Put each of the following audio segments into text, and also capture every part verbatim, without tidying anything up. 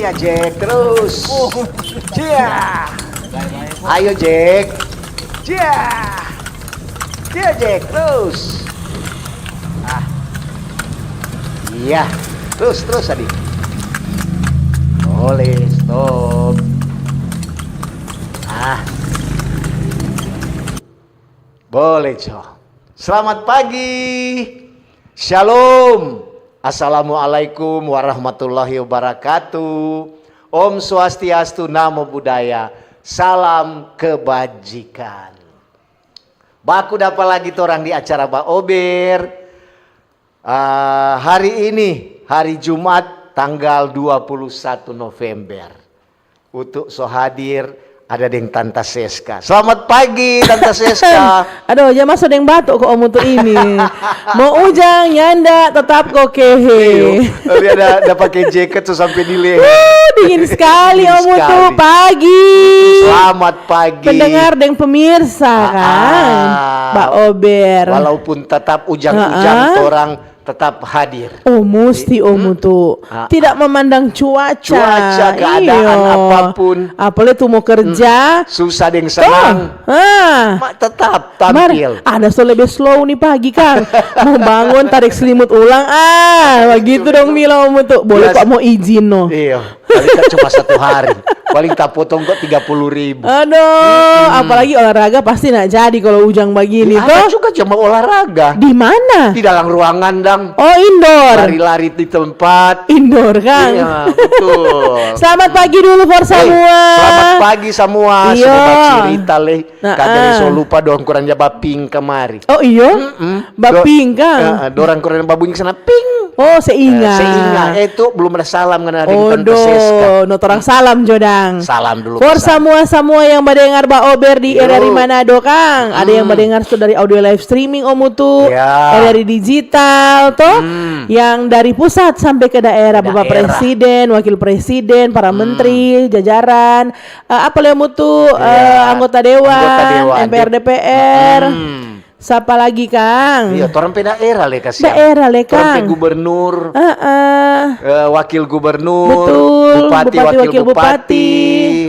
Ya, Jack, terus. Cia. Ayo, Jack. Cia. Cia, Jack, terus. Ah. Iya. Terus, terus, Adi. Boleh, stop. Ah. Boleh, Co. Selamat pagi. Shalom. Assalamualaikum warahmatullahi wabarakatuh. Om Swastiastu, Namo Buddhaya. Salam kebajikan. Baku dapa lagi torang di acara Baober. Ah, hari ini, hari Jumat, tanggal dua puluh satu November. Utu so hadir, ada deng Tanta Seska. Selamat pagi, Tanta Seska. Aduh, ja maso deng batuk ko Om Utu ini. Mo ujang, nyanda, tetap ko kehe. Iyo, dia ada, ada pake jaket so sampe di leher. Uh, dingin sekali, Dingin Om Utu. sekali. Pagi. Selamat pagi. Pendengar deng pemirsa, Ah, kan? ah. Baober. Walaupun tetap ujang-ujang, Ah, ah. torang tetap hadir. Oh, musti, Om Utu. Ah, Tidak ah. memandang cuaca. Cuaca, keadaan Iyo. apapun. Apalagi tu mo kerja. Susah deng Toh. senang. Ah. Ma, tetap Mar, tampil. ada so lebe slow ni pagi, Kang. Mo bangun, tarik selimut ulang. Ah, begitu dong bilang, Om Utu. Boleh Bias- kok mo izin, no. Iyo. Paling kan cuma satu hari. Paling tapotong kok tiga puluh ribu. Aduh, apalagi olahraga pasti nak jadi kalau ujang bagini, Ada toh. juga cuma olahraga. Di mana? Di dalam ruangan, dang. Oh, indoor. Lari-lari di tempat. Indoor, Kang. Iya, betul. Selamat pagi dulu for Eh, semua. selamat pagi semua. Iyo. Sudah bacerita, leh. Nah, Kagak ah. so lupa dong, kurang ja baping kamari. Oh, iyo? Mm-mm. Baping, Do-, Kang. eh, eh, dorang kurang babunyi sana, ping. Oh, seinga. Eh, seinga. Eh, tu belum ada salam ngana dari Tanta Odo, Seska. no torang salam jo dang. Salam dulu For pesan. samua-samua yang badengar Baober di Yo. R R I Manado, Kang. Ada yang Hmm. badengar so dari audio live streaming, Om Utu. Ya. R R I Digital, toh. Hmm. Yang dari pusat sampai ke daerah, Bapak Daerah. Presiden, Wakil Presiden, para Hmm. menteri, jajaran, eh, apa lagi, Om Utu, eh, Ya. anggota dewan, Anggota dewan. M P R, D P R. Hmm. Sapa lagi, Kang? Iya, torang pe daerah le, kasiang. Daerah le, Torang pe Kang. gubernur, Heeh. eh, wakil gubernur, Betul, bupati, bupati, wakil wakil bupati,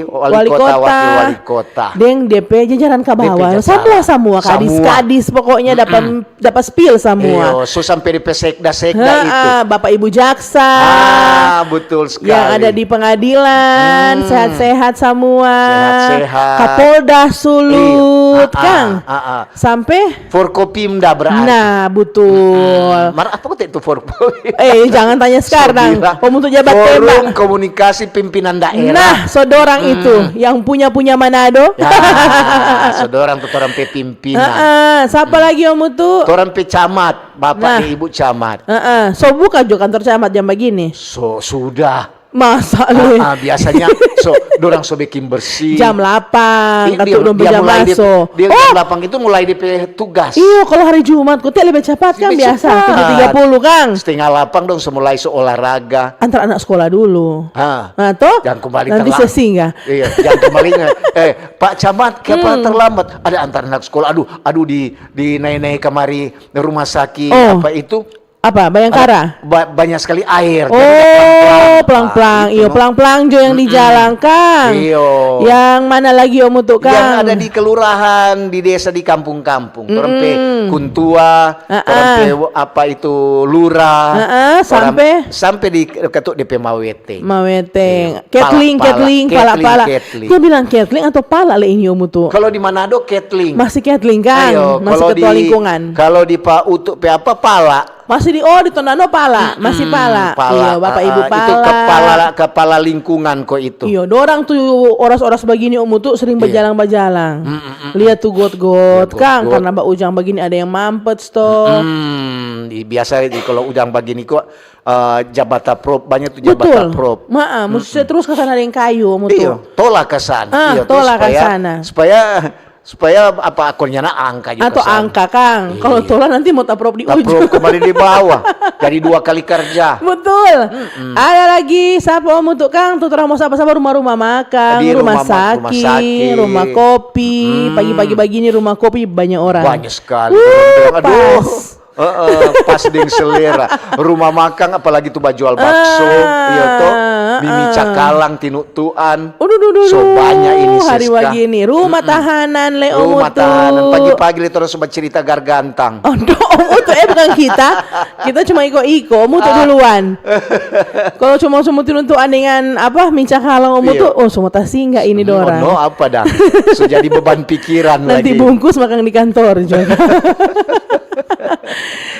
bupati, wali wali kota, kota. wakil wali kota. Deng D P jajaran Dia pe kabawa. jajaran. Samua, samua, kadis, Samua. kadis, pokoknya dapa, Mm-mm. dapa spill samua. Iyo, so sampe di pe sekda-sekda itu. Heeh, Bapak Ibu Jaksa. Ah, betul sekali. Yang ada di pengadilan, Hmm. sehat-sehat samua. Sehat-sehat. Kapolda Sulut, Iyo. Ah, ah, Kang. ah, ah. Sampe? Forkopimda berarti. Nah, betul. Mm-mm. Mar apa kata itu Forkopimda? Eh, jangan tanya sekarang. Saya bilang, Om Utu jabat Forum tembak. Komunikasi Pimpinan Daerah. Nah, so dorang Mm-mm. itu yang punya-punya Manado. Ya, so dorang tu torang pe pimpinan. Heeh, sapa Mm. lagi, Om Utu? Torang pe camat, Bapak Nah. deng Ibu Camat. Heeh, so buka jo kantor camat jam bagini. So, sudah. Masa le? Ah, ah, biasanya so, dorang so beking bersih. Jam delapan, Ih, katu dia, dong dia jam mulai di, maso. dia jam Oh! delapan itu mulai di pe tugas. Iyo, kalau hari Jumat, kote lebe capat kan Lebe biasa, capat. tujuh tiga puluh, Kang. Setengah delapan dong so mulai so olahraga. Antar anak sekolah dulu. Ha. Nah, toh? Jangan kembali Nanti terlambat. sesingga. Iya, jangan kembali ingat. Eh, Pak Camat, kenapa Hmm. terlambat? Ada antar anak sekolah. Aduh, aduh di, di naik-naik kamari rumah sakit, Oh. apa itu? Apa? Bayangkara? Ada ba-, banyak sekali air. Jadi Oh, pelan-pelan. pelang-pelang. Ah, Iyo, gitu. pelang-pelang jo yang di Mm-mm. jalang, Kang. Iyo. Yang mana lagi, Om Utu, Yang Kang? ada di kelurahan, di desa, di kampung-kampung. Orang pe Mm-mm. kuntua, Ah, orang ah. pe apa itu, lurah, Ah, ah, orang sampe? sampe di ketuk D P Maweteng. Maweteng. Iya. Ketling, Pala-pala. ketling, Ketling, pala-pala. ketling. Dia bilang ketling atau pala le ini, Om Utu? Kalau di Manado, ketling. Masih ketling, Kang? Ayo, Masih kalau ketua di, lingkungan. kalau di Pak Utu pe apa, pala. Masih di, oh, di Tondano pala, Mm-mm, masih pala. pala. Iyo, Bapak Ibu Ah, ah, itu pala. kepala, kepala lingkungan ko itu. Iyo, dorang tu oras-oras bagini, Om Utu, sering Iya. bajalang-bajalang. Mm-mm-mm. Lihat tu got-got, Iya, Kang, got-got. karena ba ujang bagini ada yang mampet, sto. Mm-mm. Di, biasa di, kalau ujang bagini ko, eh, jabata prop, banyak tu jabata Betul. prop. Ma, ah, musti Mm-mm. terus ke sana deng kayu, Om Utu. Iyo, tola ke sana. Ah, Iyo, terus tola ke supaya, sana. supaya, supaya apa, akornya na angka juga Atau sana. angka, Kang. Iya. Kalau tola nanti mo taprop di Taprop ujung. kembali di bawah. Jadi dua kali kerja. Betul. Mm-mm. Ada lagi, sapa, Om Utu, Kang? Tu torang mo sapa-sapa rumah-rumah makang, Di rumah rumah ma-, rumah sakit, sakit. rumah kopi. Mm-mm. Pagi-pagi bagini rumah kopi banyak orang. Banyak sekali. Uh, Aduh. pas. Heeh, pas deng selera. Rumah makang, apalagi tu bajual bakso, iya to, mimi cakalang, tinutuan. Aduh, duh, duh, so banya ini, hari Siska. Bagini, rumah tahanan le, Om Utu. Rumah tahanan. Pagi-pagi le torang so bacerita gargantang. Aduh, Om Utu, eh, bukan kita. Kita cuma iko-iko, Om Utu duluan. Kalau cuma, cuma tinutuan dengan apa, mi cakalang, Om Utu, oh, semua tasingga ini dorang. No, apa dang? So jadi beban pikiran lagi. Nanti bungkus makang di kantor juga.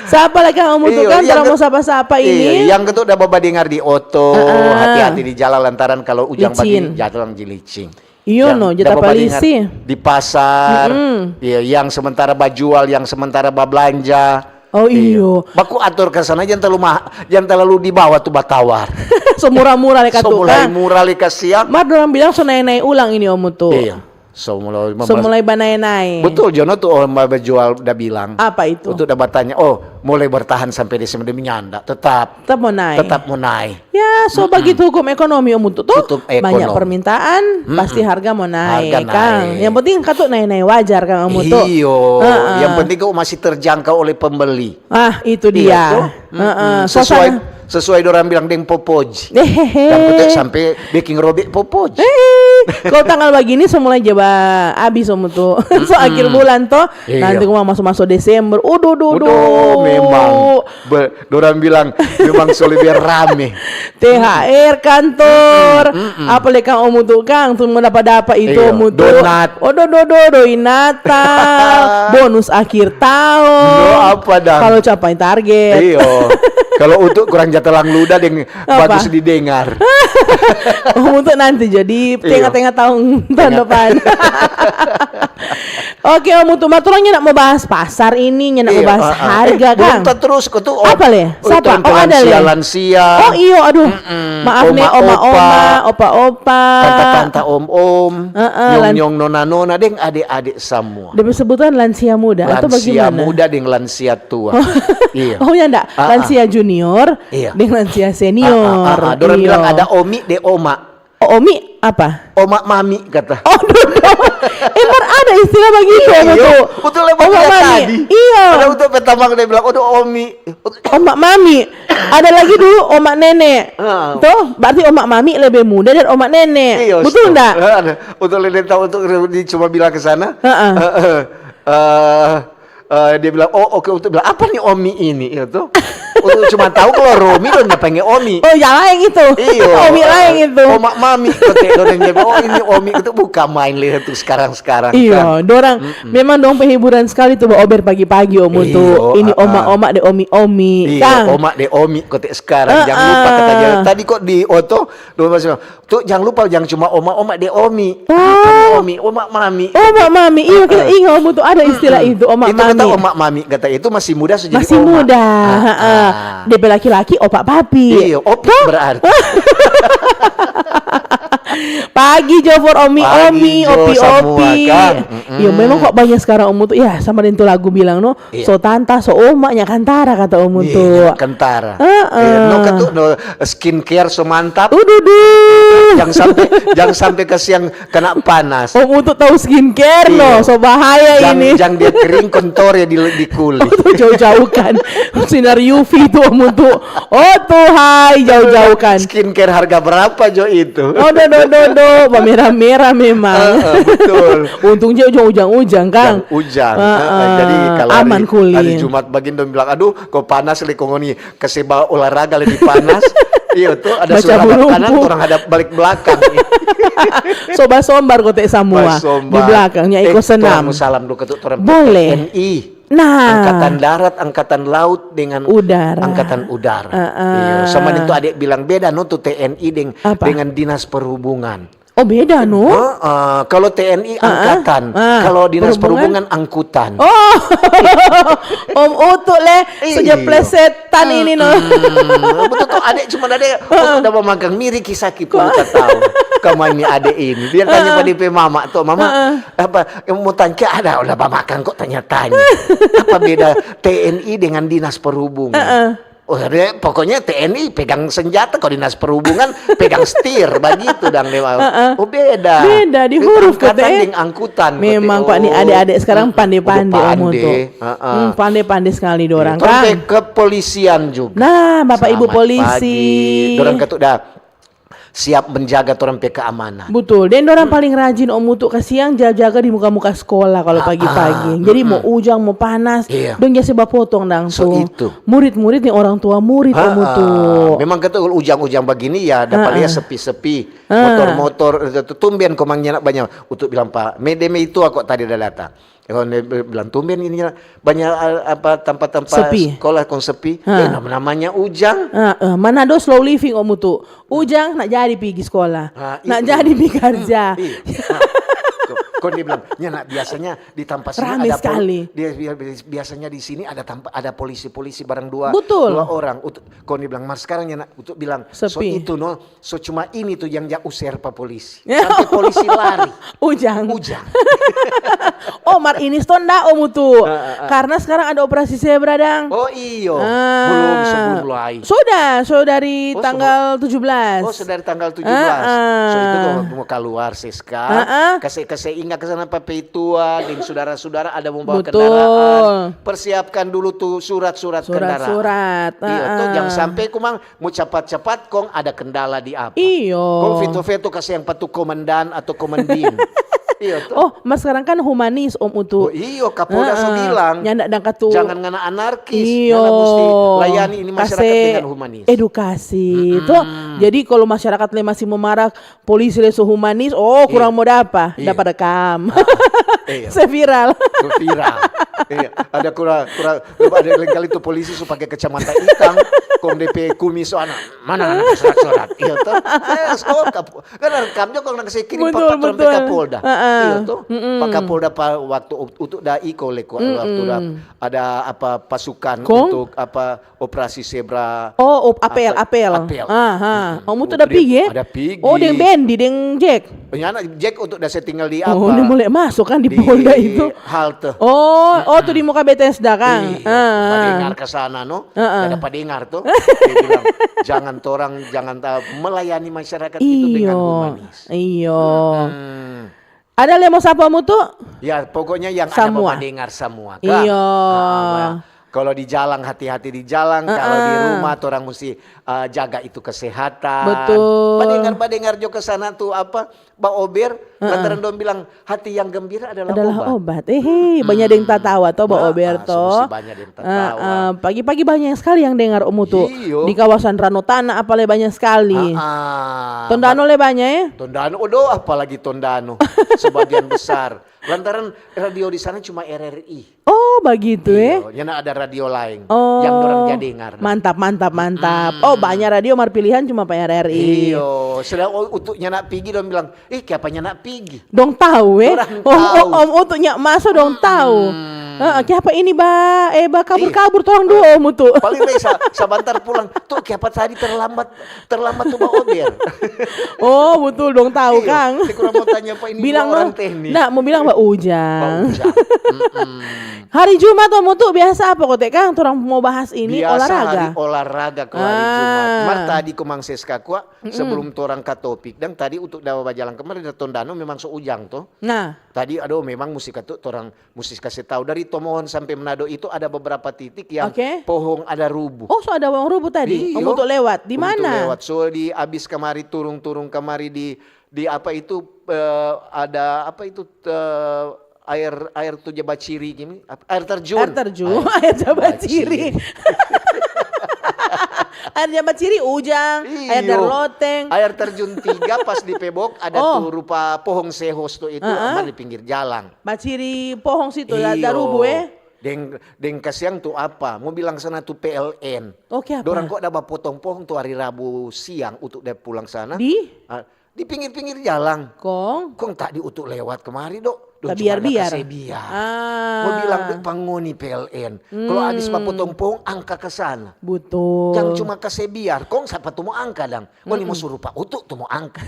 Sapa lagi Om Utu kan, yang torang mo sapa-sapa ini. Iya, yang ketu da badengar di oto, hati-hati di jalan lantaran kalau ujang bagini jalan licing. Iyo no, jata palisi. Di pasar, iya, yang sementara bajual, yang sementara bablanja. Oh, iyo. Baku ator ka sana, jangan terlalu mah-, jangan terlalu di bawah tu batawar. So murah-murah le ka tukang. So mulai murah le kasiang. Mar dorang bilang so nae-nae ulang ini Om Utu. Iya. So mulai, so mulai banae-nae. Betul, Jono tu orang bajual da bilang. Apa itu? Untuk da batanya, oh, mulai bertahan sampai Desember demi nyanda, tetap. Tetap mo nae. Tetap mo nae. Ya, so bagitu hukum ekonomi Om Utu to. Banyak permintaan, pasti harga mo nae, kang. Yang penting katu nae-nae wajar, kang Om Utu. Iyo, yang penting kau masih terjangkau oleh pembeli. Ah, itu dia. Sesuai, sesuai dorang bilang deng popoj. Yang penting sampai beking robek popoj. Kalau tanggal bagini semua jaba abis Om Utu. So akhir bulan to. Nanti kong maso-maso Desember. Uduh, duh, duh. Memang. Dorang bilang memang so lebe rame. T H R kantor. Apa le kang Om Utu kang, tu mo dapa-dapa itu Om Utu. Donat. Oh, do, do, do, doi Natal. Bonus akhir tahun. No, apa dang? Kalau capai target. Iyo. Kalau Utu kurang jatelang luda deng bagus didengar. Om Utu nanti jadi tengah-tengah tahun, tahun depan. Oke, Om Utu, mar torang nyanda mo bahas pasar ini, nyanda mo bahas harga, kang. Belum terus ko tu, Om. Apa le? Sapa? Oh, ada le. Lansia-lansia. Oh, iyo, aduh. Maaf ne, oma-oma, opa-opa. Tanta-tanta, om-om. Nyong-nyong, nona-nona, deng ade-ade samua. Depe sebutan lansia muda atau bagaimana? Lansia muda deng lansia tua. Iya. Oh, nyanda. Lansia junior deng lansia senior. Dorang bilang ada omi deng oma. Omi apa? Oma mami, kata. Oh, duh, duh. Eh, mar ada istilah bagitu, Om Utu. Betul, Oma mami. Tadi. Iya. Ada Utu pertama dia bilang, "Aduh, omi." Oma mami. Ada lagi dulu oma nene. Tuh, berarti oma mami lebih muda dari oma nene. Iya, betul ndak? Ada. Utu lebe tahu, Utu cuma bilang ke sana. Heeh. Eh, dia bilang, "Oh, oke." Utu bilang, "Apa nih omi ini?" Gitu. Utu cuma tahu kalau Romi dong nyapa nge omi. Oh, yang lain itu. Iyo. Omi lain itu. Oma mami, kote, dong nyapa, "Oh, ini omi." Itu bukan main lihat tuh sekarang-sekarang. Iyo, kan. Dorang memang dong penghiburan sekali tuh, baober pagi-pagi, Om Utu. Ini oma-oma deng omi-omi. Iya, kang. Oma deng omi, kote sekarang. Jangan lupa kata dia. Tadi kok di oto, dong masih Tu jang lupa, jang cuma oma-oma deng omi. Apa nih omi? Oma mami. Oma mami. Iyo, kita inga Om Utu ada istilah itu, oma mami. Itu kata oma mami, kata itu masih muda, so jadi oma. Masih muda, heeh. Depe laki-laki opa papi. Iyo, opi berarti. Pagi jo for omi-omi, opi-opi. Iyo, memang kok banyak sekarang Om Utu. Ya, sama deng tu lagu bilang, no. Iya. So tanta, so oma, nya kantara, kata Om Utu. Iya, nya kantara. Heeh. Iya, no katu, no skincare so mantap. Uduh, duh. Jang sampe, jang sampe kasiang kena panas. Om Utu tau skincare, no, so bahaya ini. Jang dia kering, kontore di, di kulit. Utu jauh-jauhkan. Sinar U V itu Om Utu. Oh, tuhai, jauh-jauhkan. Skincare harga berapa jo itu? Oh, do, do, do, do. Merah-merah memang. Heeh, betul. Untung jo ujang-ujang, kang. Ujang. Heeh. Jadi kalau hari, hari Jumat bagini dong bilang, "Aduh, kok panas le, kong ngoni kase ba olahraga lebih panas." Iyo tuh, ada suara balik kanan, orang hadap balik belakang. So basombar kote samua. Di belakangnya iko senam. Salam dulu ke orang T N I. Nah. Angkatan darat, angkatan laut, dengan udara. Angkatan udara. Heeh. Iya, sama itu adek bilang beda no tu T N I deng, dengan dinas perhubungan. Oh, beda, no? Heeh, kalau T N I angkatan, kalau dinas perhubungan angkutan. Oh. Om Utu le, so ja plesetan ini, no? Betul tuh, adek cuma adek, Utu udah mamagang miri kisah kipu, Utu tahu. Kama ini adek ini. Dia tanya pada depe mama tuh, "Mama, apa, mau tanya ada, udah mamagang kok tanya-tanya. Apa beda T N I dengan dinas perhubungan?" Oh, dia, pokoknya T N I pegang senjata, kalau dinas perhubungan pegang setir, bagitu dang dia. Oh, beda. Beda, di huruf angkatan kote. Deng angkutan. Memang, Pak, nih, adik-adik sekarang pandai-pandai, Om Utu. Hmm, pandai-pandai sekali dorang, Kang. Kepolisian juga. Nah, Bapak Ibu polisi. Dorang katu dah siap menjaga torang pe keamanan. Betul. Deng dorang paling rajin, Om Utu, kasiang jaga-jaga di muka-muka sekolah kalau pagi-pagi. Jadi mo ujang, mo panas, dong ja se bapotong dang tu. Murid-murid ni orang tua murid, Om Utu. Memang kata ujang-ujang bagini ya, dapa lia sepi-sepi. Motor-motor, tumben komang nyanda banya. Utu bilang, "Pa, me deme itu ako tadi da datang." Bilang, "Tumben ini banya apa, tampa-tampa sekolah kong sepi." Eh, namanya ujang. Mana do slow living, Om Utu. Ujang nak jadi pigi sekolah, nak jadi pigi karja. Kong dia bilang, "Nya nak, biasanya di tampa sini ada sekali. Biasanya di sini ada polisi-polisi barang dua, dua orang." Kong dia bilang, "Mar sekarang nya nak," Utu bilang, "so itu no, so cuma ini tu yang ja user pa polisi." Sampe polisi lari. Ujang. Ujang. Oh, mar ini sto nda, Om Utu. Karena sekarang ada operasi zebra dang. Oh iyo. Belum, so belum mulai. Sudah, so dari tanggal tujuh belas. Oh, so dari tanggal tujuh belas. So itu mo kaluar, Siska. Kase, kase inga ka sana pa peitua deng sudara-sudara ada mo bawa kendaraan. Persiapkan dulu tu surat-surat kendaraan. Surat-surat. Iyo, tu jang sampe kumang mo capat-capat kong ada kendala di apa. Iyo. Kong feto-feto kase yang pa tu komandan atau komandin. Iyo tu. Oh, mar sekarang kan humanis, Om Utu. Oh, iyo, Kapolda so bilang. Nyanda dang katu. Jangan ngana anarkis. Iyo. Ngana musti layani ini masyarakat dengan humanis. Edukasi. Jadi kalau masyarakat le masih mo marah, polisi le so humanis, oh, kurang mo dapa, dapa dekam. Se viral. Viral. Iya. Ada kurang, kurang, ada lain kali tu polisi su pake kacamata itang, kong depe kumis so ana, "Mana, mana surat-surat?" Iya to. Kan rekam jo kong nang se kirim pa Kapolda. Iya to. Pa Kapolda pa waktu Utu da iko leko waktu da ada apa pasukan untuk apa operasi zebra. Oh, apel, apel. Aha. Om Utu da pigi, eh? Ada pigi. Oh, deng Bendi, deng Jack. Nyanda, Jack Utu da se tinggal di apa? Oh, dia mulai masuk kan di Polda itu. Halte. Oh, oh tu di muka Bethesda kan. Iya, padengar ke sana no. Ada padengar tuh. Dia bilang, "Jangan torang, jangan melayani masyarakat itu dengan humanis." Iyo. Ada le mo sapa Om Utu? Ya, pokoknya yang ada mo padengar samua. Iyo. Kalau di jalang, hati-hati di jalang. Kalau di rumah, torang musti jaga itu kesehatan. Betul. Padengar-padengar jo ke sana tu apa, baober, lantaran dong bilang hati yang gembira adalah obat. Eh, banya deng tatawa to, baober to. Banya deng tatawa. Pagi-pagi banya skali yang dengar Om Utu. Iyo. Di kawasan Ranotana apa le banya skali. Tondano le banya, eh? Tondano, odo, apalagi Tondano. Sebagian besar. Lantaran radio di sana cuma R R I. Oh, bagitu, eh? Nyanda ada radio laeng yang dorang ja dengar. Mantap, mantap, mantap. Oh, banya radio mar pilihan cuma pa R R I. Iyo, sedang Utu nyanda pigi, dong bilang, "Ih, kiapa nyanda pigi?" Dong tau, eh? Om Utu nya maso, dong tau. Kiapa ini ba, eh, ba kabur-kabur torang dua, Om Utu. Paling lei sabantar pulang, "Tu kiapa tadi terlambat, terlambat tu baober?" Oh, betul, dong tau, Kang. Bilang orang teknik. Nah, mo bilang ba ujang. Hari Jumat, Om Utu, biasa apa kote, Kang? Torang mo bahas ini olahraga. Biasa hari olahraga kalau hari Jumat. Mar tadi komang Siska kua, sebelum torang ka topik, dang tadi Utu da bajalang kemari da Tondano memang so ujang to. Nah. Tadi aduh memang musti katu torang musti kase tau, dari Tomohon sampe Manado itu ada beberapa titik yang pohong ada rubuh. Oh, so ada pohong rubuh tadi? Iyo. Om Utu lewat. Di mana? Om Utu lewat. So di abis kemari turung-turung kemari di, di apa itu, eh, ada apa itu, eh, air, air tu ja baciri gini, air terjun. Air terjun, air ja baciri. Air ja baciri ujang, air dari loteng. Air terjun tiga pas di Pebok ada tu rupa pohong sehos tu itu, di pinggir jalang. Baciri pohong situ, da rubuh, eh? Deng, deng kasiang tu apa? Mo bilang sana tu P L N. Oke, apa? Dorang kok da bapotong pohong tu hari Rabu siang untuk dia pulang sana. Di? Ah, di pinggir-pinggir jalang. Kong? Kong tadi untuk lewat kemari, dok. Dong cuma ada kasebiar. Ah. Mo bilang, dok, pa ngoni P L N. Kalau abis bapotong pohong, angka ke sana. Betul. Yang cuma kasebiar. Kong sapa tu mo angka, dang? Ngoni mo suru pa Utu tu mo angka.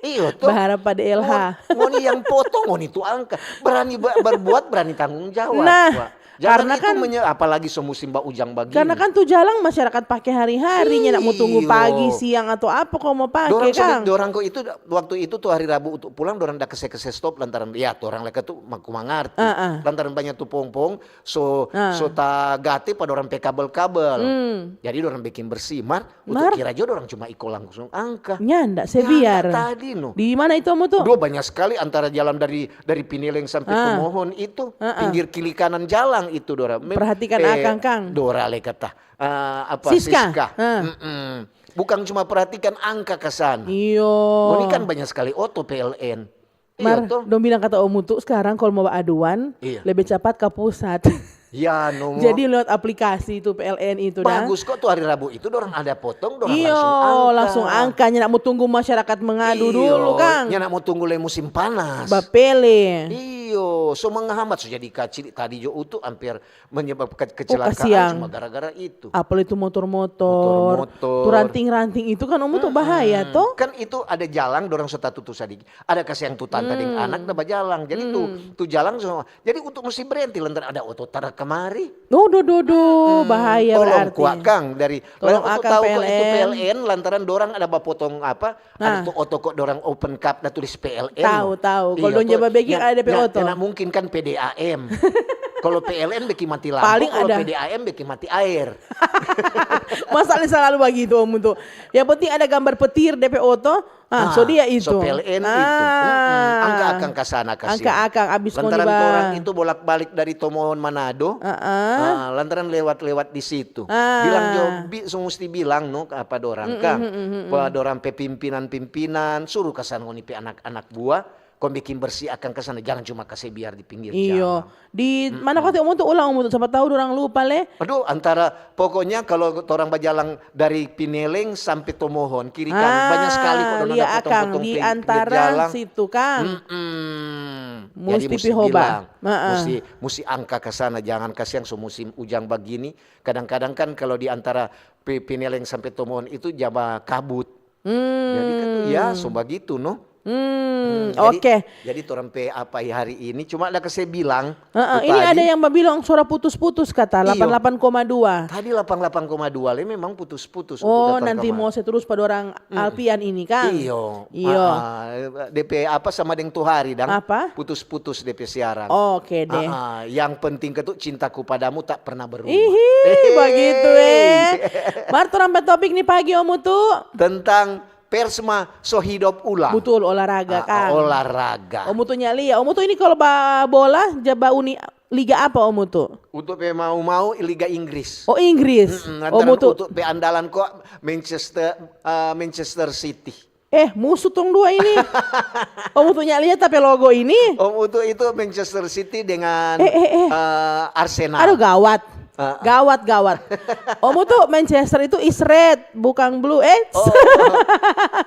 Iyo tu. Baharap pa D L H. Ngoni yang potong, ngoni tu angka. Berani berbuat, berani tanggung jawab. Nah. Jangan Karena itu kan menye- apalagi so musim ba ujang bagini. Karena kan tu jalang masyarakat pake hari-hari, nyanda mo tunggu Iyo. pagi, siang atau apa ko mo pake, Dorang so, kang. dorang ko itu waktu itu tu hari Rabu untuk pulang, dorang da kese-kese stop lantaran ya tu orang leka tu maku mangarti. Ah, ah. Lantaran banya tu pohong-pohong so Ah. so tagate pa dorang pe kabel-kabel. Hmm. Jadi dorang bikin bersih, mar untuk Mar. Kira jo dorang cuma iko langsung angka. Nyanda, se Nyanda biar. Tadi no. Di mana itu, Om Utu? Dua banyak sekali antara jalan dari dari Pineling sampai Ah. Tomohon itu Ah, ah. pinggir kili kanan jalan itu, Dora. Mem- Perhatikan eh, akang, kang. Dora le kata eh, apa Siska. Siska. Ah. Mm-mm. Bukan cuma perhatikan angka ke sana. Iyo. Oh, ini kan banyak sekali oto P L N. Mar, Iya toh. Dong bilang kata Om Utu sekarang kalau mau aduan Iya. lebih cepat ke pusat. Ya no. Jadi lewat aplikasi itu P L N itu dah. Bagus kok tu hari Rabu itu dorang ada potong, dorang Iyo, langsung angka. Langsung angkanya, nak mau tunggu masyarakat mengadu Iyo, dulu, kang. Nya nak mau tunggu le musim panas. Bapele. Iyo, so menghambat, so jadi kacili tadi jo Utu hampir menyebabkan kecelakaan Kasiang. Cuma gara-gara itu. Apalagi itu motor-motor, Motor-motor. Tu ranting-ranting itu kan, Om Utu, bahaya toh. Kan itu ada jalang dorang so tatutu sadiki. Ada kasiang tu tanta deng anak da bajalang. Jadi tu tu jalang so. Jadi untuk musti berhenti lantaran ada oto tara kemari. Duh, duh, duh, duh, bahaya Tolong berarti. Kuat kang dari Tolong Utu akang tahu kok itu P L N. P L N lantaran dorang ada bapotong apa? Ada Nah. Tu oto kok dorang open cup da tulis P L N. Tahu, tahu. Kalau dong jaba beking ada depe oto. Nah, mungkin kan P D A M. Kalau P L N bikin mati lampu, Paling kalau ada. P D A M bikin mati air. Masalah selalu begitu, Om Utu. Yang penting ada gambar petir depe oto. Ah, so dia itu. So P L N itu. Ah. Mm-mm. Angka akang ka sana kasiang. Angka akang abis ngoni Lantaran ba- torang itu bolak-balik dari Tomohon Manado. Ah, ah. Ah, lantaran lewat-lewat di situ. Ah. Bilang jo bi so musti bilang no apa dorang kang. Pa dorang pe pimpinan-pimpinan suruh ka sana ngoni pe anak-anak buah. Kong bikin bersih akang ka sana, jangan cuma kase biar di pinggir Iyo. Jalan. Di mana kata Om Utu, ulang Om Utu, siapa tahu orang lupa le. Aduh, antara pokoknya kalau torang bajalang dari Pineleng sampai Tomohon kiri kanan banyak sekali kok dong Lia ada akang potong-potong di pin- pinggir antara jalan. Situ kang. Mm-mm. Musti Jadi musti pihoba. Bilang, Heeh. musti musti angka ke sana, jangan kasiang so musim ujang begini. Kadang-kadang kan kalau di antara Pi- Pineleng sampai Tomohon itu jaba kabut. Hmm. Jadi kan ya so begitu no. Hmm, Jadi- oke. Jadi torang pe apa ya hari ini cuma ada kase bilang. Heeh, Itu ini tadi. Ada yang bilang suara putus-putus kata Iyo. delapan delapan koma dua. Tadi delapan delapan koma dua le memang putus-putus. Oh, Untuk datang nanti kemari. Mau se terus pa dorang Alpian ini kang. Iyo. Iyo. Ah, ah, D P apa sama deng tu hari dang. Apa? Putus-putus D P siaran. Oke deh. Ah, ah, yang penting ketu cintaku padamu tak pernah berubah. Ihi, begitu eh. Mar torang pe topik ni pagi Om Utu. Tentang Persma so hidup ulang. Betul, olahraga Ah, kang. Olahraga. Om Utu nya lia. Om Utu ini kalau ba bola jaba uni liga apa Om Utu? Untuk pe mau-mau Liga Inggris. Oh Inggris. Mm-mm, Om lantaran Utu. Untuk pe andalan kok Manchester eh, Manchester City. Eh musuh tong dua ini. Om Utu nya lia tapi logo ini. Om Utu itu Manchester City dengan Eh, eh, eh. eh, Arsenal. Aduh gawat. Ah, ah. Gawat gawat. Om Utu Manchester itu is red bukan blue eh. Oh,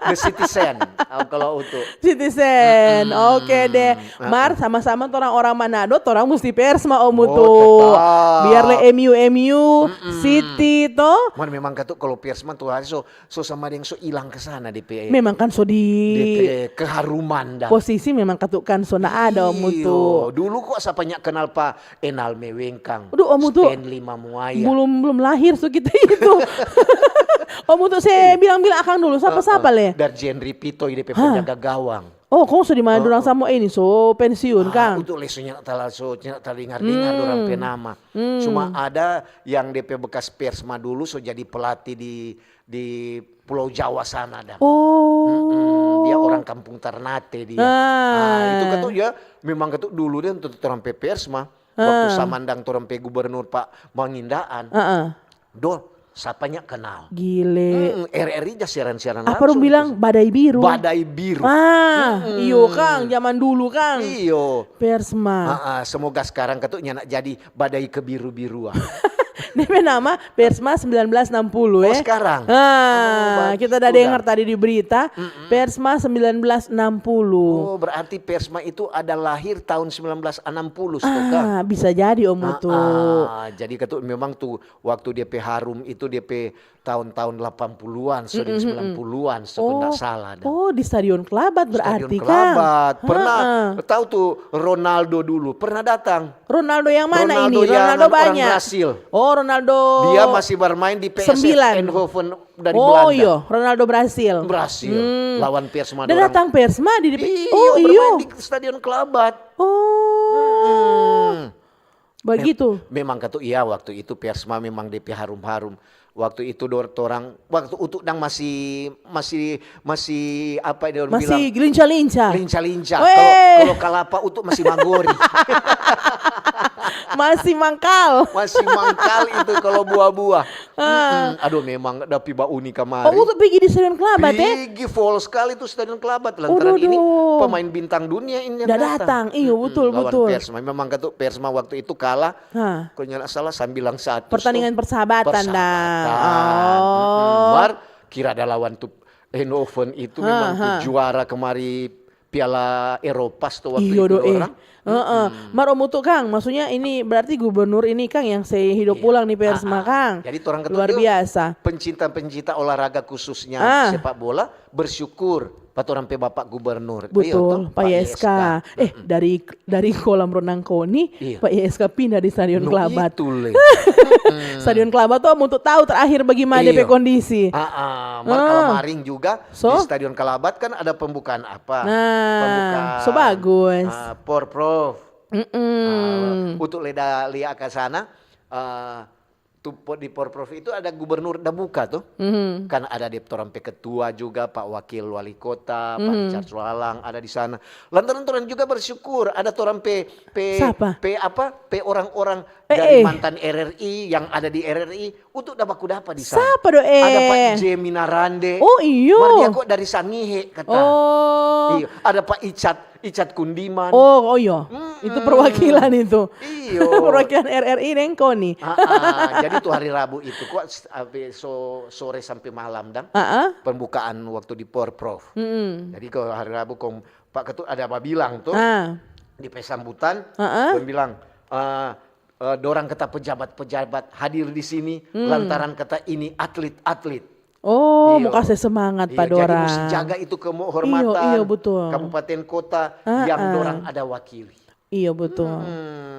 The Citizen. Oh, kalau Utu. Citizen. Mm-mm. Oke deh. Ah, Mar sama-sama torang orang Manado, torang musti Persma Om Oh, Utu. tetap. Biar le M U M U, City to. Man memang katu kalau Persma tu hari so so sama deng so hilang ke sana D P. Memang kan so di D P keharuman dah. Posisi memang katu kan so na ada Om Utu. Iyo, dulu kok sapa nya kenal pa Enal Mewengkang. Aduh, Om Utu. Stanley Mamuaya. Belum belum lahir so kita itu. Om Utu saya bilang-bilang akang dulu, siapa-siapa le? Darjenri Pitoi D P penjaga gawang. Oh, kong so di mana dorang sama ini so pensiun Ah, kang. Untuk le so nya tala so nya talingar-lingar dorang pe nama. Cuma ada yang D P bekas Persma dulu so jadi pelatih di di Pulau Jawa sana dah. Oh. Mm-mm, dia orang kampung Ternate dia. Ah. Nah, itu katu ya memang katu dulu deh untuk torang pe Persma. Waktu samandang torang pe gubernur Pak Mangindaan. Heeh. Dol, sapa nya kenal. Gile. Mm-mm, R R I ja siaran-siaran Apa dong langsung. Bilang badai biru? Badai biru. Ah, iyo kang, zaman dulu kang. Iyo. Persma. Ah, ah, semoga sekarang katu nya nak jadi badai kebiru-biruan. Dia pe nama Persma sembilan belas enam puluh, Oh, eh. Sekarang. Ah, Oh, kita bagitu udah dengar dah. Tadi di berita, Persma sembilan belas enam puluh. Oh, berarti Persma itu ada lahir tahun sembilan belas enam puluh, toh, Kang? Ah, bisa jadi, Om Utu. Ah, jadi katu memang tuh waktu dia pe harum itu dia pe tahun-tahun delapan puluhan, so deng sembilan puluhan, so ndak salah dah. Oh, di Stadion Kelabat berarti, Stadion Kang. Kelabat. Pernah Heeh. Tahu tuh Ronaldo dulu, pernah datang. Ronaldo yang mana Ronaldo ini? yang Ronaldo anu, orang banyak. Brasil. Oh, Ronaldo. Dia masih bermain di P S V sembilan. Eindhoven dari Oh, Belanda. Iyo, Ronaldo Brasil. Brasil. Hmm. Lawan Persma Dia dorang. Datang Persma di, di Iyo, Oh, bermain iyo. Di Stadion Kelabat. Oh. Hmm. Begitu. Memang katu iya, waktu itu Persma memang depe harum-harum. Waktu itu dor torang, waktu Utu dang masih masih masih apa dia orang Masih bilang, lincah-lincah. Lincah-lincah. Weh. Kalau kalau kalapa Utu masih magori. Masih mangkal. Masih mangkal itu kalau buah-buah. Mm-mm. Aduh, memang ada piba uni kamari. Oh, Utu pigi di Stadion Kelabat, eh? Pigi full sekali tuh Stadion Kelabat lantaran ini Aduh. Pemain bintang dunia ini yang Dah datang. Datang. Iyo, Mm-mm, betul, lawan betul. Persma. Memang katu Persma waktu itu kalah. Hah. Kalau nggak salah sembilan satu. Pertandingan persahabatan, dah. Persahabatan. Oh. Mm-mm. Mar kira ada lawan tuh Eindhoven itu memang tuh juara kemari Piala Eropa tuh waktu Iyo itu do, eh. orang. Heeh. Mar Om Utu, Kang, maksudnya ini berarti gubernur ini, Kang, yang se hidup Iya. Ulang di Persma, Ah, ah. Kang. Jadi orang katu Luar juga biasa. Pencinta-pencinta olahraga khususnya Ah. Sepak bola bersyukur pa orang pe Bapak Gubernur. Iyo Betul, toh, Pak Y S K. Eh, Mm-mm. dari dari kolam renang KONI, Iya. Pak Y S K pindah di Stadion No, Kelabat. itu le. Stadion Kelabat tuh Om Utu tahu terakhir bagaimana Iyo. depe kondisi. Ah, ah. Mar kemarin juga So? Di Stadion Kelabat kan ada pembukaan apa? Nah, Pembukaan, so bagus. Ah, Porprov. Mm-mm. Ah, untuk leda lia ke sana, eh, tu po- di Porprov itu ada gubernur da buka tuh. Mhm. Kan ada di torang pe ketua juga, Pak Wakil Wali Kota, Pak Richard Sulalang ada di sana. Lantaran torang juga bersyukur ada torang pe pe Sapa? pe apa? Pe orang-orang Eh, dari eh. Mantan R R I yang ada di R R I untuk da baku dapa di sana. Sapa do, eh? Ada Pak J Minarande. Oh, iyo. Mar dia kok dari Sangihe kata. Oh. Iyo, ada Pak Icat, Icat Kundiman. Oh, oh iyo. Itu perwakilan itu. Iyo. Perwakilan R R I deng KONI. Ah, ah, jadi tuh hari Rabu itu kok s- abe- so, sore sampai malam dang Ah, ah. Pembukaan waktu di Porprov. Mm-mm. Jadi kalau hari Rabu kong Pak Ketua ada apa bilang tuh Ah. Di pesambutan, Ah, ah. dia bilang, eh, eh, dorang kata pejabat-pejabat hadir di sini lantaran kata ini atlet-atlet. Oh, Iyo. Mau kasih semangat Iya, pa jadi dorang. Mesti jaga itu kehormatan Iyo, iyo, betul. Kabupaten kota Ah, yang ah. Dorang ada wakili. Iyo, betul.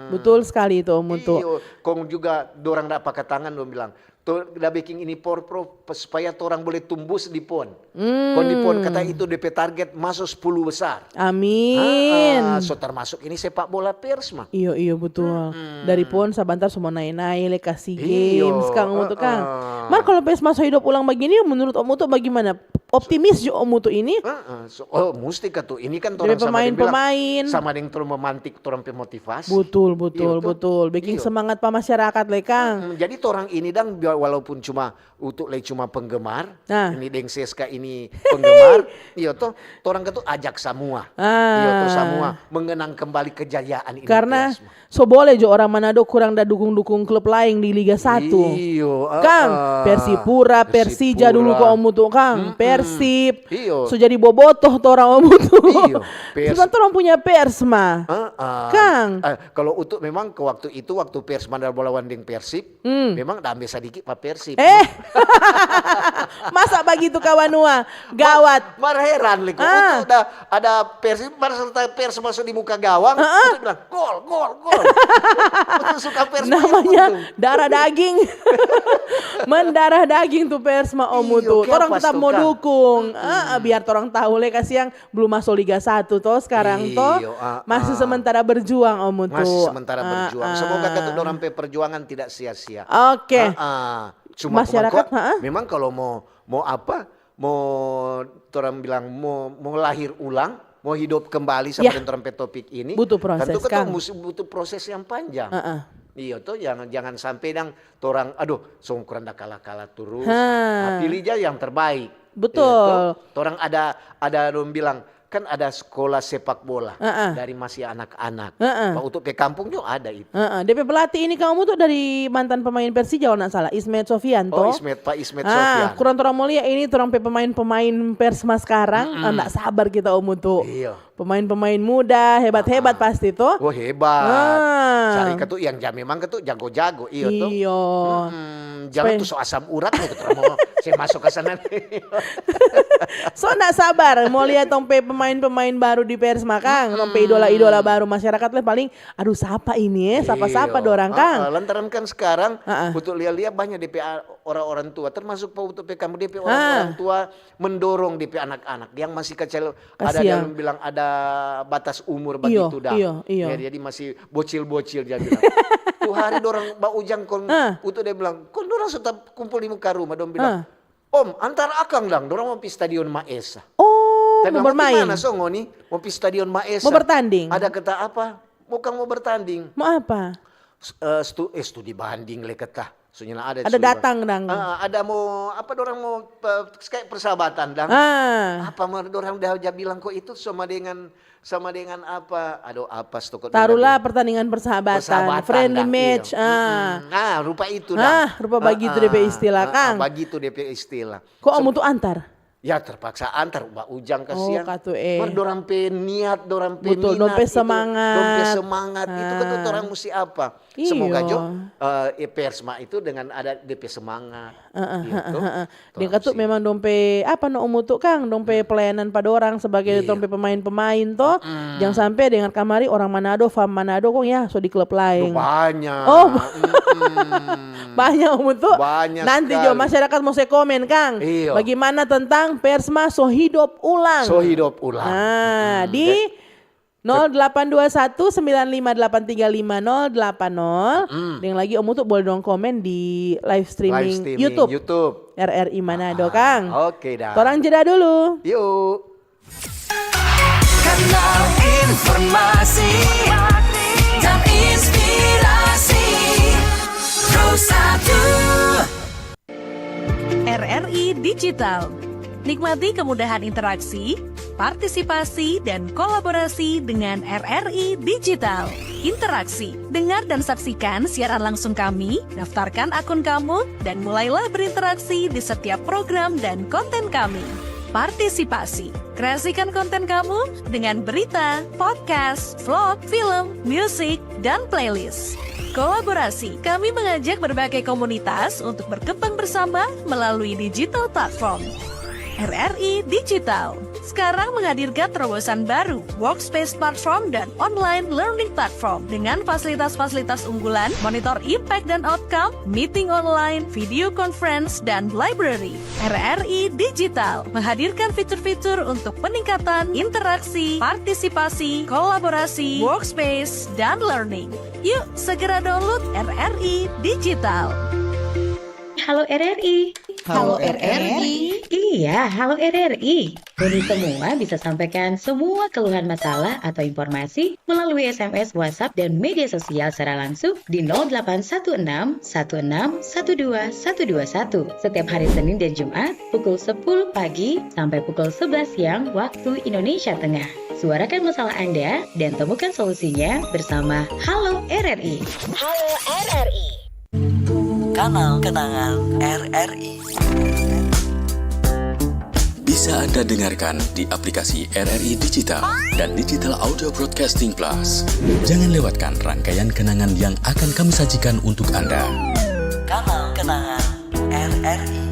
Betul sekali itu, Om Utu. Iyo, kong juga dorang da paka tangan dong bilang, to da beking ini Porprov supaya torang boleh tumbus di pon. Kong di pon kata itu depe target masuk sepuluh besar. Amin. Ah, so termasuk ini sepak bola Persma. Iyo, iyo, betul. Dari pon sabantar semua nae-nae le kasi Iyo, games, Kang Om Utu, Kang. ah, ah. Mar, kalau Persma so hidup ulang begini, menurut Om Utu bagaimana? Optimis jo Om Utu ini? Heeh, so- oh, mesti katu. Ini kan Dari torang sama deng bilang, pemain-pemain. Sama deng torang memantik torang pe motivasi. Betul, betul, Iyo, toh? betul. Bikin Iyo. Semangat pa masyarakat le, Kang. Mm, jadi torang ini dang, walaupun cuma Utu lei cuma penggemar, Nah. Ini deng Seska ini penggemar, iyo toh, torang katu ajak samua. Ah. Iyo toh, samua mengenang kembali kejayaan ini. Karena Persma. So boleh jo orang Manado kurang da dukung-dukung klub laeng di Liga satu. Iyo, ah, Kang, ah. Persipura, Persija Persipura. dulu ko Om Utu, Kang. Mm-mm. Persib. Iyo. So jadi bobotoh torang Om Utu. Iyo, Pers- Cuma torang punya Persma. Ah, ah. Kang. Eh, kalau Utu memang ke waktu itu, waktu Persma da bolawan deng Persib, Hmm. memang da ambe sadiki pa Persib. Eh. Masa bagitu kawanua? Gawat. Mar heran le, kok Ah. Utu da ada Persib, mar serta Persma so di muka gawang, Heeh. Utu bilang, "Gol, gol, gol." Utu suka Persma Namanya itu. Darah daging. Mendarah daging tu Persma Om Iyo, Utu. kayak Torang pas tetap tu, mau Kang. Dukung. Ah, biar torang tahu le, kasiang belum masuk Liga satu toh sekarang toh. Iyo, ah, Masih ah. Sementara berjuang Om Utu. Masih sementara Ah, berjuang. ah. Semoga kata dorang pe perjuangan tidak sia-sia. Oke. Ah, ah. Cuma Masyarakat, memang, ha-ah. memang kalau mau mau apa? Mau orang bilang mau mau lahir ulang, mau hidup kembali sama Ya. dengan orang pe topik ini. Butuh proses, Tentu kan Kang. Mus- butuh proses yang panjang. Heeh. Iya toh, jangan jangan sampai dang orang, aduh, songkuran da kalah-kalah terus. Ha. Nah, pilih aja yang terbaik. Betul. Iya toh? Orang ada ada orang bilang Kan ada sekolah sepak bola. Heeh. Dari masih anak-anak. Heeh. Pa untuk pe kampung juga ada itu. Heeh. Depe pelatih ini kamu tuh dari mantan pemain Persija kalau nggak salah, Ismet Sofianto. Oh, Ismet, Pak Ismet Sofian. Kurang torang mo lia ini torang pe pemain-pemain Persma sekarang. Mm-mm. Ah, nggak sabar kita, Om Utu. Iya. Pemain-pemain muda, hebat-hebat pasti tuh. Wah, hebat. Ah. Cari ketu yang ja-, memang ketu jago-jago, iyo tuh. Iyo. Mm-mm. Jangan tuh so asam urat nih, ketu mo se masuk ke sana. So ndak sabar mo lia tong pe pemain-pemain baru di Persma, kang. Tong pe idola-idola baru masyarakat leh paling, "Aduh, sapa ini, eh? Sapa-sapa dorang, kang?" Iyo. Ah, ah, lantaran kan sekarang untuk lia-lia banyak depe a-, orang-orang tua, termasuk pa untuk pe kamu, depe orang-orang tua mendorong depe anak-anak yang masih kecil. Ada yang bilang ada batas umur bagitu dah. Iyo, iyo. Ya, jadi masih bocil-bocil, dia bilang. Tu hari dorang ba ujang kong, utu dia bilang, "Kong dorang so ta kumpul di muka rumah," dong bilang, "Om, antar akang dang, dorang mo pi stadion Maesa." Oh, tapi mo bermain. Di mana so ngoni? Mo pi stadion Maesa. Mo bertanding. Ada kata apa? Mo kang mo bertanding. Mo apa? S-, eh, stu-, eh, studi banding le kata. Soalnya ada datang dang. Ah, ada mo, apa dorang mo, pe-, kayak persahabatan dang. Ah. Apa mo dorang dah ja bilang kok itu sama dengan, sama dengan apa? Aduh, apa stoko. Taruhlah pertandingan persahabatan, friendly match. Ah. Mm-mm. Ah, rupa itu dang. Ah, rupa bagitu depe istilah, kang. Bagitu depe istilah. Kok om untuk antar? Ya, terpaksa antar, ba ujang, kasiang. Oh, katu, eh. Mar dorang pe niat, dorang pe minat itu, dorang pe semangat itu kan tu orang musti apa? Semoga jo, eh, Persma itu dengan ada depe semangat, gitu. Deng katu memang dong pe, apa no, om utu kang, dong pe pelayanan pa dorang sebagai tong pe pemain-pemain to. Jang sampe dengar kamari orang Manado, fam Manado kong ya, so di klub laeng. Duh, banyak. Oh, banyak, om utu. Banyak. Nanti jo masyarakat mo se komen, kang. Iyo. Bagimana tentang Persma so hidop ulang? So hidop ulang. Nah, di nol delapan dua satu sembilan lima delapan tiga lima nol delapan nol. Deng lagi, om utu boleh dong komen di live streaming YouTube. Live streaming YouTube. R R I Manado, kang. Oke dah. Torang jeda dulu. Yuk. Kanal informasi dan inspirasi. Pro satu. R R I Digital. Nikmati kemudahan interaksi, partisipasi, dan kolaborasi dengan R R I Digital. Interaksi. Dengar dan saksikan siaran langsung kami, daftarkan akun kamu, dan mulailah berinteraksi di setiap program dan konten kami. Partisipasi. Kreasikan konten kamu dengan berita, podcast, vlog, film, musik, dan playlist. Kolaborasi. Kami mengajak berbagai komunitas untuk berkembang bersama melalui digital platform. R R I Digital sekarang menghadirkan terobosan baru, Workspace Platform dan Online Learning Platform, dengan fasilitas-fasilitas unggulan, monitor impact dan outcome, meeting online, video conference, dan library. R R I Digital menghadirkan fitur-fitur untuk peningkatan interaksi, partisipasi, kolaborasi, workspace, dan learning. Yuk, segera download R R I Digital. Halo R R I. Halo R R I. Iya, halo R R I. Ngoni semua bisa sampaikan semua keluhan, masalah, atau informasi melalui S M S, WhatsApp, dan media sosial secara langsung di nol delapan satu enam satu enam satu dua satu dua satu setiap hari Senin dan Jumat pukul sepuluh pagi sampai pukul sebelas siang waktu Indonesia Tengah. Suarakan masalah Anda dan temukan solusinya bersama Halo R R I. Halo R R I. Kanal kenangan R R I. Bisa Anda dengarkan di aplikasi R R I Digital dan Digital Audio Broadcasting Plus. Jangan lewatkan rangkaian kenangan yang akan kami sajikan untuk Anda. Kanal kenangan R R I.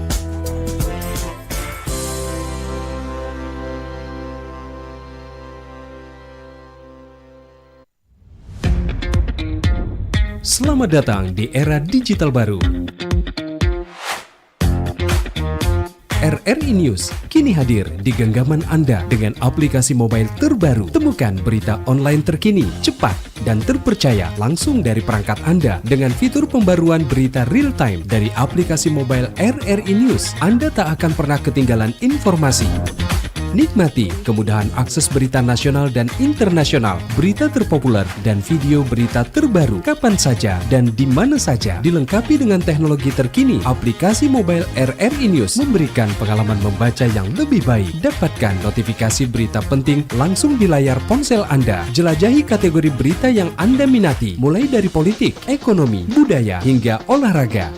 Selamat datang di era digital baru. R R I News kini hadir di genggaman Anda dengan aplikasi mobile terbaru. Temukan berita online terkini, cepat, dan terpercaya langsung dari perangkat Anda dengan fitur pembaruan berita real time dari aplikasi mobile R R I News. Anda tak akan pernah ketinggalan informasi. Nikmati kemudahan akses berita nasional dan internasional, berita terpopuler, dan video berita terbaru kapan saja dan di mana saja, dilengkapi dengan teknologi terkini. Aplikasi mobile R R I News memberikan pengalaman membaca yang lebih baik. Dapatkan notifikasi berita penting langsung di layar ponsel Anda. Jelajahi kategori berita yang Anda minati, mulai dari politik, ekonomi, budaya, hingga olahraga.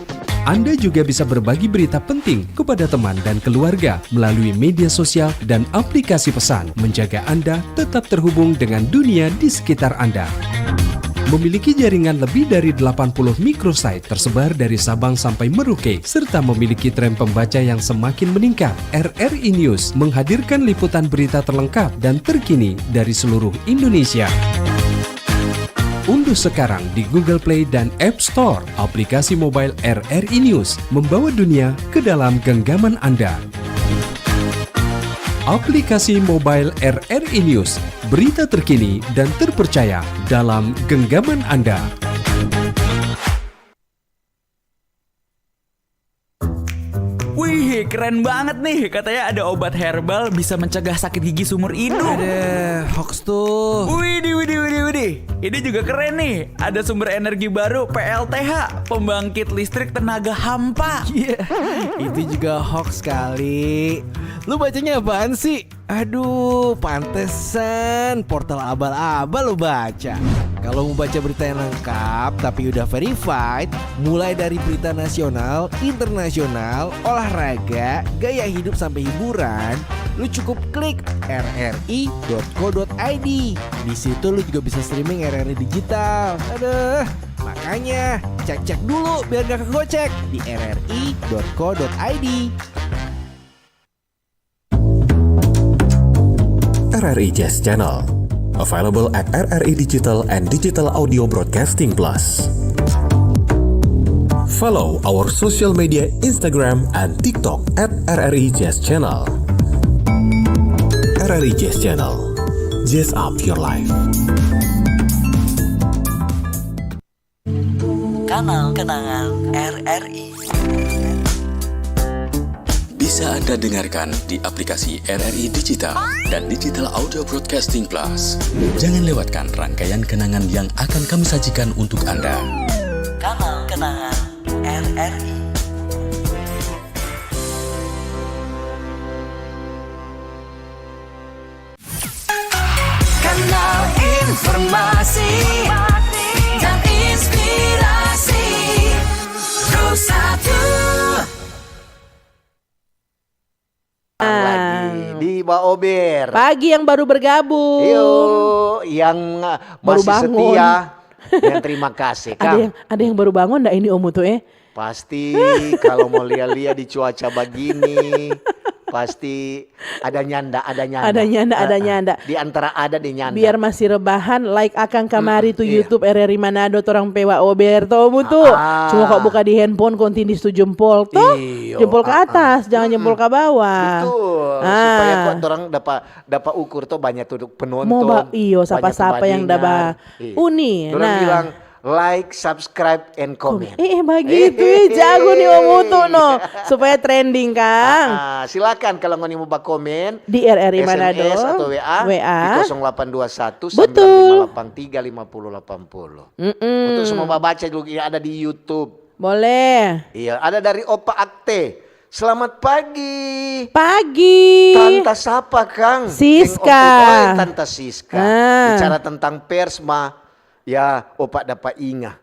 Anda juga bisa berbagi berita penting kepada teman dan keluarga melalui media sosial dan aplikasi pesan, menjaga Anda tetap terhubung dengan dunia di sekitar Anda. Memiliki jaringan lebih dari delapan puluh microsite tersebar dari Sabang sampai Merauke, serta memiliki tren pembaca yang semakin meningkat. R R I News menghadirkan liputan berita terlengkap dan terkini dari seluruh Indonesia. Unduh sekarang di Google Play dan App Store aplikasi mobile R R I News, membawa dunia ke dalam genggaman Anda. Aplikasi mobile R R I News, berita terkini dan terpercaya dalam genggaman Anda. Wih, keren banget nih. Katanya ada obat herbal bisa mencegah sakit gigi seumur hidup. Ada hoax tuh. Widih, widih, widih, widih. Ini juga keren nih. Ada sumber energi baru, P L T H, pembangkit listrik tenaga hampa. Iya, itu juga hoax kali. Lu bacanya apaan sih? Aduh, pantesan portal abal-abal lo baca. Kalau mau baca berita yang lengkap tapi udah verified, mulai dari berita nasional, internasional, olahraga, gaya hidup sampai hiburan, lu cukup klik R R I dot co dot I D. Di situ lu juga bisa streaming R R I digital. Aduh, makanya cek-cek dulu biar gak kegocek di R R I dot co dot I D. R R I Jazz Channel, available at R R I Digital and Digital Audio Broadcasting Plus. Follow our social media, Instagram and TikTok at R R I Jazz Channel. R R I Jazz Channel, jazz up your life. Kanal Kenangan R R I. Bisa Anda dengarkan di aplikasi R R I Digital dan Digital Audio Broadcasting Plus. Jangan lewatkan rangkaian kenangan yang akan kami sajikan untuk Anda. Kanal Kenangan R R I. Kanal informasi dan inspirasi. Pro satu. Datang lagi di Ba Ober. Pagi yang baru bergabung. Iyo, yang, uh, Baru masih bangun. Setia. Yang terima kasih, Ada Kang. Yang, ada yang baru bangun ndak ini, Om Utu, eh? Pasti kalau mau lia-lia di cuaca bagini, pasti ada nyanda, ada nyanda. Ada nyanda, ada Heeh. Nyanda. Di antara ada di nyanda. Biar masih rebahan, like akang kamari Mm-mm, tu iya. YouTube R R I Manado, torang pe Wa Ober, to, Om Utu. Ah, ah. Cuma kok buka di handphone, kong tindis tu jempol, to? Iyo, Jempol ke ah, ah. atas, jangan Mm-mm. jempol ke bawah. Betul, Ah. supaya kok dorang dapa, dapa ukur to banyak tu penonton, Mau ba-, iyo, banyak tu sapa-sapa yang da badingar. Ba-, Iya. uni. Dorang Nah. bilang, "Like, subscribe, and Kom-, comment." eh, eh, bagitu, eh, jago nih Om Utu, no. Supaya trending, Kang. Ah, ah, silakan kalau ngoni mau bakomen, Di R R I S M S Manado, atau W A W A. di kosong delapan dua satu, Betul. sembilan lima delapan tiga, lima puluh delapan puluh. Mm-mm. Untuk semua baca juga ada di YouTube. Boleh. Iya, ada dari Opa Akte. "Selamat pagi." Pagi. Tanta sapa, Kang? Siska. Deng Om Utoy, Tanta Siska. Ah. Bicara tentang Persma, ya, Opa dapa inga.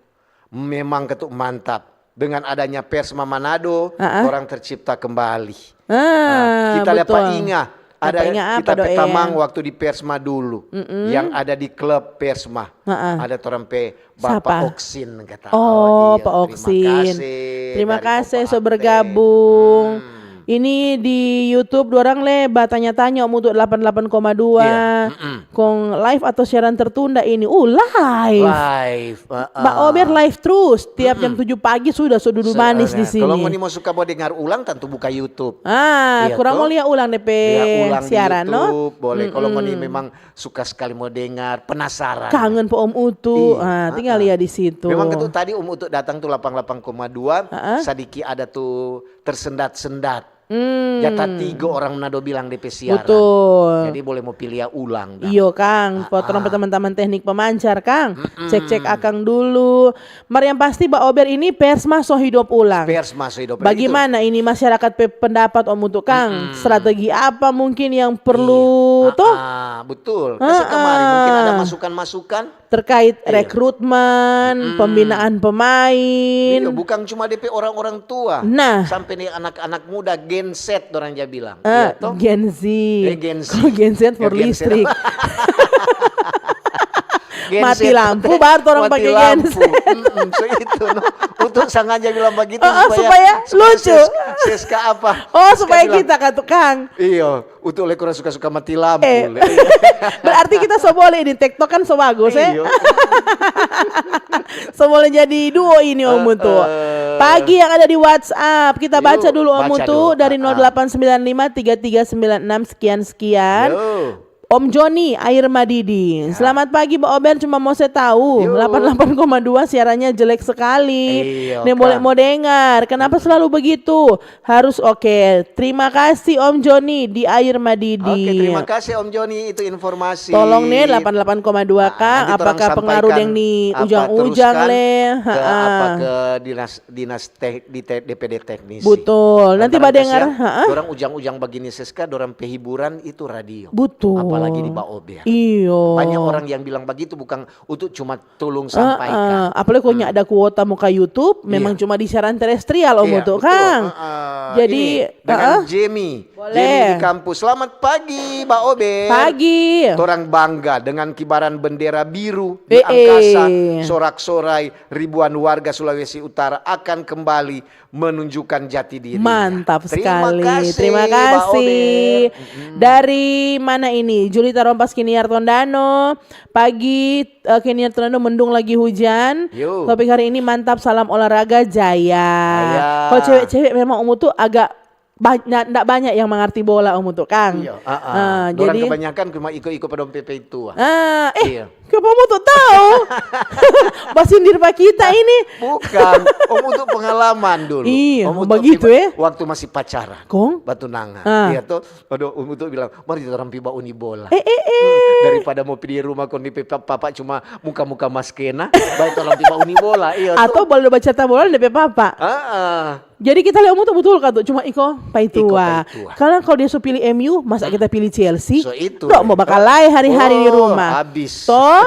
Memang ketuk mantap. Dengan adanya Persma Manado, Ah, ah. orang tercipta kembali. Ah, Nah, kita dapa betul. inga. Ada Dapa inga kita apa, pe Dok, tamang Eyang? Waktu di Persma dulu, Mm-mm. yang ada di klub Persma. Heeh. Ada torang pe Bapa Sapa? Oksin, kata. Oh, Oh, iya, Pa terima Oksin. kasih Terima dari kasih Opa so Akte. bergabung. Hmm. Ini di YouTube dorang le batanya-tanya Om Utu delapan delapan koma dua. Iya, mm-mm. Kong live atau siaran tertunda ini? Uh, live. Live, heeh. Ba Ober live terus tiap jam Mm-mm. tujuh pagi sudah so dudu Se-, manis di eh, sini. Kalau ngoni mau suka mau dengar ulang, tentu buka YouTube. Ah, Iya, kurang to? mau lia ulang de pe Lia ulang di siaran, no? YouTube, boleh. Kalau ngoni Mm-mm. memang suka sekali mau dengar, penasaran. Kangen pa Om Utu. Iya, Ah, tinggal heeh. lia di situ. Memang ketu tadi Om Utu datang tu delapan delapan koma dua, Heeh. sadiki ada tu tersendat-sendat. Hmm. Jata tiga orang Manado bilang depe siaran. Betul. Jadi boleh mo pilia ulang, dang. Iyo, Kang. Ah, torang pe ah. Teman-teman teknik pemancar, Kang. Mm-mm. Cek-cek akang dulu. Mar yang pasti, Ba Ober, ini Persma so hidup ulang. Persma so hidup ulang. Bagimana ini masyarakat pe pendapat, Om Utu, Kang? Mm-mm. Strategi apa mungkin yang perlu, iya, toh? Ah, ah, betul. Kasi kamari, mungkin ada masukan-masukan. Terkait rekrutmen, pembinaan pemain. Iya, bukan cuma depe orang-orang tua. Nah. Sampe ni anak-anak muda, Gen Z dorang ja bilang. Eh, iya, toh? Gen Z. Eh, Gen Z. Kalau Gen Z for listrik. Gen Z. Mati lampu, baru orang pakai Gen Z. Mm-mm, so itu, no. Untuk sengaja bilang begitu, oh, supaya, supaya lucu. Siska apa? Oh, supaya kita kan tukang. Iya. Untuk le kurang suka-suka mati lampu, eh. Berarti kita so boleh ini, TikTok kan so bagus, eh. Iya. So boleh jadi duo ini, Om Utu. Pagi yang ada di WhatsApp, kita baca dulu, Om Utu, dari nol delapan sembilan lima tiga tiga sembilan enam sekian-sekian. Om Joni, Air Madidi. Ya. Selamat pagi, Ba Ober, cuma mau saya tahu, delapan delapan koma dua siarannya jelek sekali. Iya, boleh mau dengar. Kenapa selalu begitu? Harus oke. Terima kasih Om Joni di Air Madidi. Oke, terima kasih Om Joni, itu informasi. Tolong nih, delapan delapan koma dua, Kang, apakah pengaruh yang di ujang-ujang le? Ke apa, ke dinas, dinas teh-, di te-, D P D teknisi. Betul. Nanti badengar, heeh. Dorang ujang-ujang bagini, Siska, dorang pe hiburan itu radio. Betul. Apalagi di Ba Ober. Iyo. Banyak orang yang bilang begitu, bukan untuk cuma tolong sampaikan. Heeh, apalagi kalo nyanda ada kuota mo ka YouTube, memang cuma di siaran terestrial, Om Utu, Kang. Jadi, dengan Jamie. Boleh. Jamie di kampus. Selamat pagi, Ba Ober. Pagi. Torang bangga dengan kibaran bendera biru di angkasa, sorak-sorai, ribuan warga Sulawesi Utara akan kembali menunjukkan jati dirinya. Mantap sekali. Terima kasih, Ba Ober. Dari mana ini? Julita Rompas Kiniar Tondano. Pagi, eh, Kiniar Tondano mendung lagi hujan. Topik hari ini mantap, salam olahraga jaya. Kalau cewek-cewek memang Om Utu agak ba-, nda, nda banyak yang mengerti bola, Om Utu, Kang. Iya, ah, ah. Dorang jadi kebanyakan cuma iko-iko pa dong pe peitua. Ah, eh, iya. Kiapa Om Utu tahu? Basindir pa kita ini. Bukan, Om Utu pengalaman dulu. Iya, Om Utu begitu, eh? Waktu masih pacaran. Kong? Batunangan. Ah. Iya, toh. Aduh, Om Utu bilang, "Mari torang pi bauni bola." Eh, eh, eh. Daripada mo pi di rumah kong di pe pa-, papa cuma muka-muka maskena, bae torang pi bauni bola, iya toh. Atau bola bacarita bola deng pe papa. Heeh. Jadi kita lia Om Utu betul ka tu, cuma iko paitua. Iko paitua. Karena kalau dia so pilih M U, masa kita pilih Chelsea? So itu. Dok mo bakalae hari-hari di rumah. Oh, habis. Toh?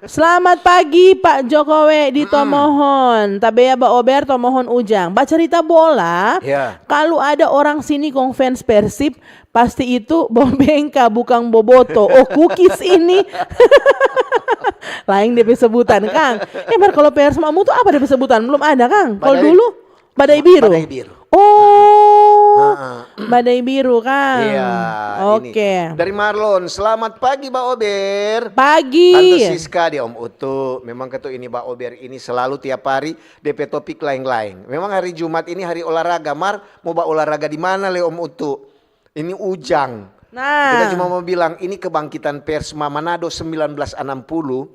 Selamat pagi, Pak Jokowi di Tomohon. Tabea Ba Ober, Tomohon Ujang. Bacarita bola, kalu ada orang sini kong fans Persib, pasti itu Bobengka, bukang Boboto. Oh, kukis ini. Laeng depe sebutan, Kang. Eh, mar kalo Persma Om Utu apa depe sebutan? Belum ada, Kang. Kalo dulu, Badai Biru. Badai Biru. Oh, Badai Biru, Kang. Iya, ini. Oke. Dari Marlon, "Selamat pagi, Ba Ober." Pagi. Tante Siska, dia Om Utu. Memang katu ini Ba Ober ini selalu tiap hari depe topik laeng-laeng. Memang hari Jumat ini hari olahraga, mar mo ba olahraga di mana le Om Utu? Ini Ujang. Nah. Kita cuma mau bilang, ini kebangkitan Persma Manado sembilan belas enam puluh,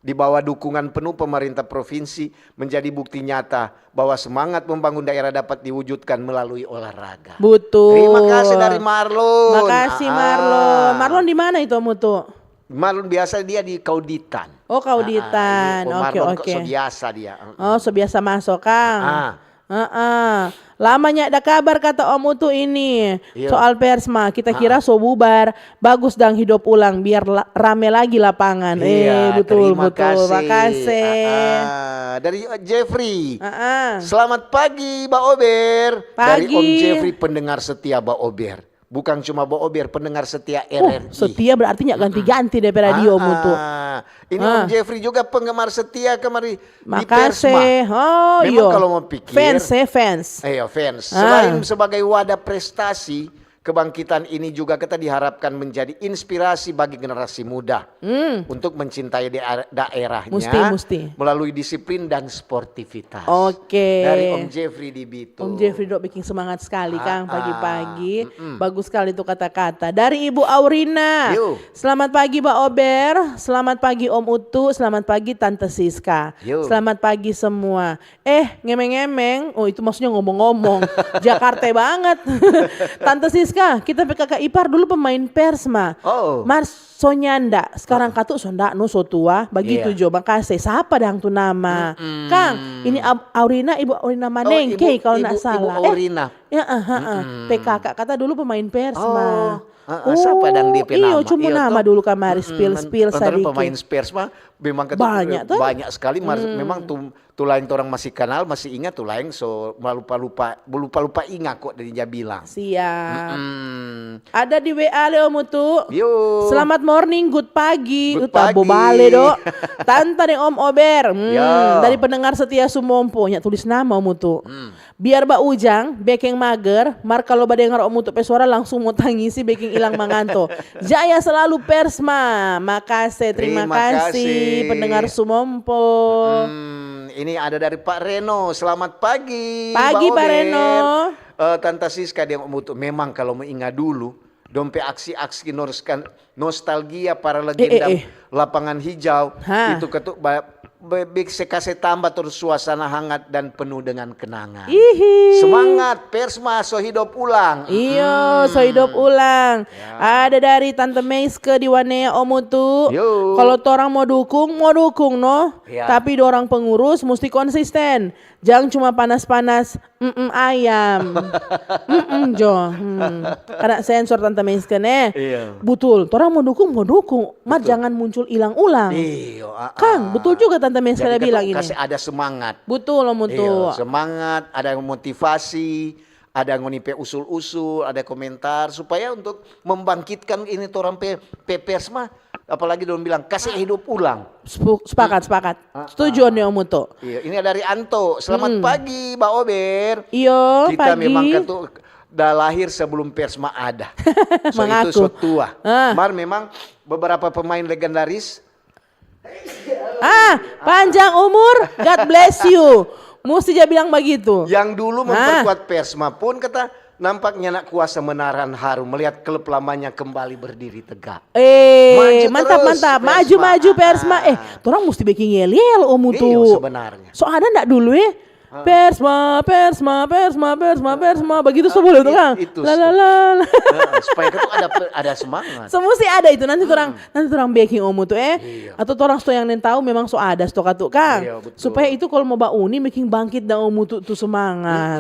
di bawah dukungan penuh pemerintah provinsi, menjadi bukti nyata bahwa semangat membangun daerah dapat diwujudkan melalui olahraga. Betul. Terima kasih dari Marlon. Makasih, Marlon. Marlon di mana itu, Om Utu? Marlon biasa dia di Kauditan. Oh, Kauditan. Oke, oke. So biasa dia. Oh, so biasa masuk, Kang. Heeh. Lama nyanda kabar kata Om Utu ini. Iya. Soal Persma, kita kira so bubar. Bagus dang hidup ulang, biar la-, rame lagi lapangan. Iya, eh, betul, terima kasih. Makasih. Ah, ah. Dari, eh, Jeffrey. Ah, ah. "Selamat pagi, Ba Ober." Pagi. Dari Om Jeffrey, pendengar setia Ba Ober. Bukan cuma Ba Ober, pendengar setia R R I. Setia berarti nggak ganti-ganti dari radio Om Utu. Ini Om Jeffrey juga penggemar setia kemari di Persma. Makasih. Oh, memang iyo. Kalau mau pikir, fans, eh, fans. Iya, fans. Selain sebagai wadah prestasi, kebangkitan ini juga kita diharapkan menjadi inspirasi bagi generasi muda untuk mencintai daer-, daerahnya Musti, musti. melalui disiplin dan sportivitas. Oke. Dari Om Jeffrey di Bitung. Om Jeffrey dok bikin semangat sekali, Ah, Kang, ah. pagi-pagi. Bagus sekali itu kata-kata. Dari Ibu Aurina. Yo. Selamat pagi, Ba Ober. Selamat pagi, Om Utu. Selamat pagi, Tante Siska. Yo. Selamat pagi semua. Eh, ngemeng-ngemeng. Oh, itu maksudnya ngomong-ngomong. Jakarta banget. Tante Siska, kita pe kaka ipar dulu pemain Persma. Oh. Mar so nyanda. Sekarang katu so nda, no, so tua. Bagitu Iya. jo, makase. Sapa dang tu nama? Kang, ini Ab-, Aurina, Ibu Aurina Oh, Manengke Ibu- kalau Ibu- nda Ibu salah. Eh, Aurina. Ya, ah, ah, ah. P K K, kata dulu pemain Persma. Oh, ah, ah, siapa dang dia pe Iyo, nama? cuma Iyo, nama toh. dulu kamari, Mm-mm, spill, spill lantaran sadiki. Pemain Persma memang kata Banyak, toh? banyak sekali, mar- memang tu, tu laeng torang masih kanal, masih ingat, tu laeng so lupa-lupa, lupa-lupa inga kok dari dia bilang. Siap. Hmm. Ada di W A, Leo Mutu. Yo. Selamat morning, good pagi. Good Uta pagi. Bobale, do. Tanta deng Om Ober. Hmm, Ya. Dari pendengar setia Sumompo. Nya tulis nama, Om Utu. Biar ba ujang, bekeng mager, mar kalo badengar Om Utu pe suara langsung mo tangisi, bekeng ilang manganto. Jaya selalu Persma. Makase, terima, Terima kasih, kasih. Pendengar Sumompo. Hmm, ini ada dari Pak Reno. Selamat pagi, Pagi, Mbak Pak Ober. Reno. Eh, Tanta Siska deng Om Utu. Memang kalau mau ingat dulu, dong pe aksi-aksi norskan-, nostalgia para legenda eh, eh. lapangan hijau Ha. itu ketuk ba-, be-, be-, se kase tambah terus suasana hangat dan penuh dengan kenangan. Ihi. Semangat, Persma so hidup ulang. Iyo, so hidup ulang. Ada dari Tante Meiske di Wanea, Om Utu. Yo. Kalau torang mo dukung, mo dukung, no. Ya. Tapi dorang pengurus musti konsisten. Jang cuma panas-panas, mm ayam. Mm jo. Hmm. Karena sensor Tante Meiske, ne. Iya. Butul, torang mo dukung, mo dukung. Mar jangan muncul ilang ulang. Iyo, ah, Kang, ah. betul juga Tante Meiske Jadi bilang katong ini. Kasih ada semangat. Betul, Om Utu. Iyo, semangat, ada motivasi, ada ngoni pe usul-usul, ada komentar, supaya untuk membangkitkan ini torang pe, pe Persma, apalagi dong bilang, "Kasih hidup ulang." Sepu- Sepakat, sepakat. Setuju nih, Om Utu. Iya, ini dari Anto. "Selamat pagi, Ba Ober." Iyo, Kita pagi. Memang kan tuh dah lahir sebelum Persma ada. So, Mengaku. Itu so tua. Ah. Mar memang beberapa pemain legendaris. Ah, panjang umur, God bless you. Musti ja bilang bagitu. Yang dulu Ah. memperkuat Persma pun kata, nampaknya nak kuasa menahan haru melihat klub lamanya kembali berdiri tegak. Eh, Maju mantap, terus, mantap. Maju, Persma. maju, Persma. Eh, Ah. Torang musti bikin yel-yel, Om Utu. Iyo, sebenarnya. So ada ndak dulu, eh? Persma, Persma, Persma, Persma, Persma. Begitu so boleh, Tuh, it- Kang? itu La, so. la, la, la. Heeh, supaya itu ada pe-, ada semangat. So musti ada itu. Nanti torang, nanti torang bikin, Om Utu, eh? Iya. Atau torang sto yang neng tahu memang so ada sto katu, Kang? Iya, betul. Supaya itu kalau mau bauni, bikin bangkit dan, Om Utu, tu semangat.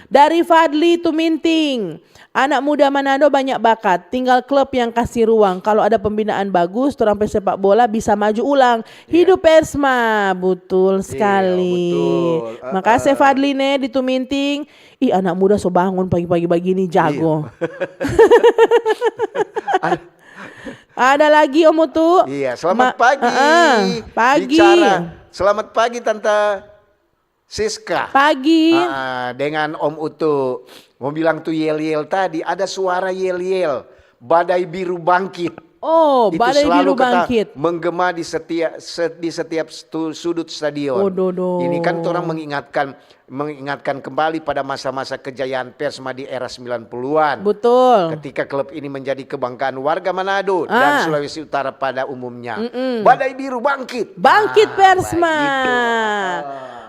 Dari Fadli Tuminting. Anak muda Manado banyak bakat, tinggal klub yang kasih ruang. Kalau ada pembinaan bagus, torang pe sepak bola bisa maju ulang. Hidup Persma, betul sekali. Iya, betul. Makasih, Fadli, ne, di Tuminting. Ih, anak muda so bangun pagi-pagi bagini, jago. Iya. Ada lagi, Om Utu? Iya, selamat Ma- pagi. Heeh, pagi. Bicara. Selamat pagi, Tante Siska. Pagi. Ah, dengan Om Utu. Mau bilang tuh yel-yel tadi, ada suara yel-yel. Badai biru bangkit. Oh, Itu badai selalu biru kata bangkit. Menggema di setiap se- di setiap stu- sudut stadion. Oh, do, do. Ini kan orang mengingatkan mengingatkan kembali pada masa-masa kejayaan Persma di era sembilan puluhan. Betul. Ketika klub ini menjadi kebanggaan warga Manado Ah. dan Sulawesi Utara pada umumnya. Badai biru bangkit. Bangkit Ah, Persma. Begitu. Ah.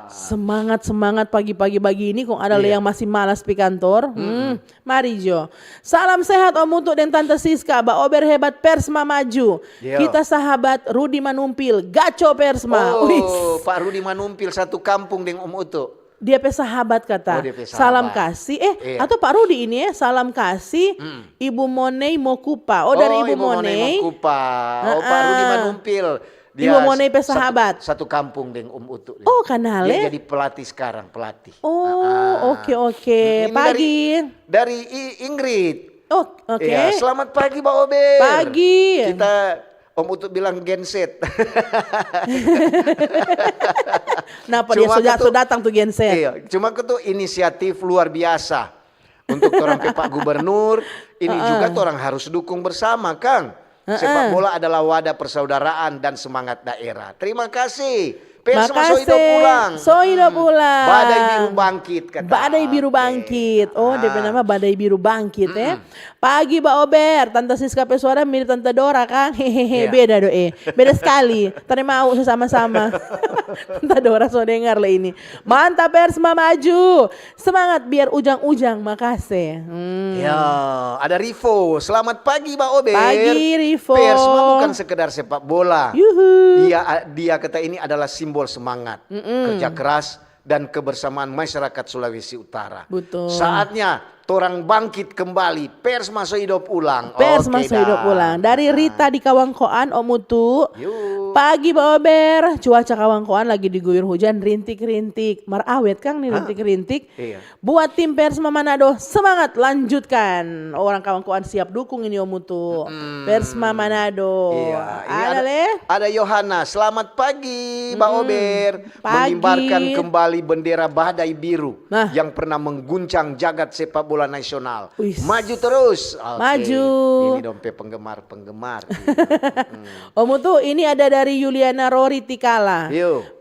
Semangat, semangat pagi-pagi bagini, kong ada lei Iya. yang masih malas pi kantor. Hmm. Mari jo. Salam sehat Om Utu deng Tante Siska, Ba Ober hebat, Persma maju. Iya. Kita sahabat Rudi Manumpil, gaco Persma. Oh, Wis. Pak Rudi Manumpil satu kampung deng Om Utu. Dia pe sahabat kata. Oh, dia pe sahabat. Salam kasih. Eh, Iya. atau Pak Rudi ini ya, salam kasih. Ibu Monei Mokupa. Oh, dari Ibu, Ibu Monei Monei. Mokupa. Oh, Pak Rudi Heeh. Manumpil. Dia Ibu Monei pe satu- sahabat. Satu kampung deng Om Utu. Oh, kanal, Dia eh? Jadi pelatih sekarang, pelatih. Oh, oke, oke. Ini Pagi. Dari, dari I- Ingrid. Oh, oke. Ya, selamat pagi, Ba Ober. Pagi. Kita Om Utu bilang genset. Kenapa dia Cuma so, ja- ketu- so datang tu genset? Iya, cuma itu inisiatif luar biasa. Untuk torang pe Pak Gubernur, ini juga torang harus dukung bersama, kang. Sepak bola adalah wadah persaudaraan dan semangat daerah. Terima kasih. Persma so hidop ulang. So hidop ulang. Badai biru bangkit, kata. Badai biru bangkit. Oh, dia nama badai biru bangkit, eh. Pagi, Ba Ober. Tante Siska pe suara mirip Tante Dora, kang. Hehehe, beda do, eh. Beda sekali. Tadi mau sama-sama. Tante Dora so dengar lah ini. Mantap, Persma maju. Semangat biar ujang-ujang, makase. Hmm. Ya, ada Rivo. Selamat pagi, Ba Ober. Pagi, Rivo. Persma bukan sekedar sepak bola. Yuhu. Dia, dia kata ini adalah simbol semangat, kerja keras, dan kebersamaan masyarakat Sulawesi Utara. Betul. Saatnya torang bangkit kembali. Persma so hidop ulang. Persma so hidop ulang. Dari Rita di Kawangkoan, Om Utu. Pagi, Ba Ober. Cuaca Kawangkoan lagi diguyur hujan rintik-rintik. Mar awet, kang, ni rintik-rintik. Iya. Buat tim Persma Manado, semangat, lanjutkan. Orang Kawangkoan siap dukung ini, Om Utu. Persma Manado. Iya, ini ada, ada Yohana. Selamat pagi, Ba Ober. Pagi. Mengibarkan kembali bendera badai biru yang pernah mengguncang jagat sepak bola nasional. Maju terus. Oke. Maju. Ini dong pe penggemar-penggemar. Om Utu, ini ada dari Yuliana Rori Tikala.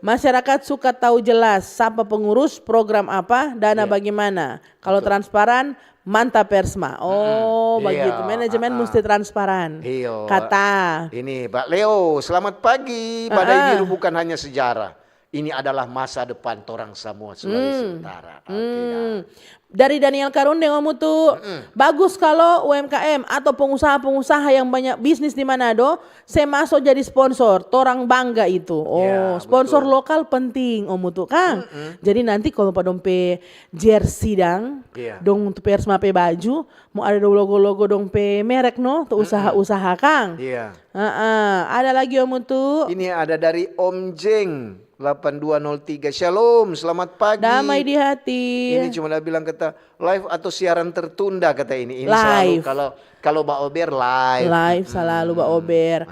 Masyarakat suka tahu jelas sapa pengurus, program apa, dana bagaimana. Kalau transparan, mantap Persma. Oh, begitu. Manajemen mesti transparan. Kata. Ini, Pak Leo, selamat pagi. Badai biru bukan hanya sejarah. Ini adalah masa depan torang samua Sulawesi Utara. Oke, dah. Dari Daniel Karundeng, Om Utu, bagus kalau U M K M atau pengusaha-pengusaha yang banyak bisnis di Manado se maso jadi sponsor. Torang bangga itu. Oh, sponsor lokal penting, Om Utu, kang. Jadi nanti kalau pa dong pe jersey dang, dong tu Persma pe baju, mo ada dong logo-logo dong pe merek, no, tu usaha-usaha, kang. Iya. Heeh. Ada lagi, Om Utu? Ini ada dari Om Jeng. Delapan dua nol tiga. Shalom, selamat pagi. Damai di hati. Ini cuma dia bilang kata live atau siaran tertunda kata ini. Ini selalu kalau, kalau Ba Ober live. Live selalu Ba Ober.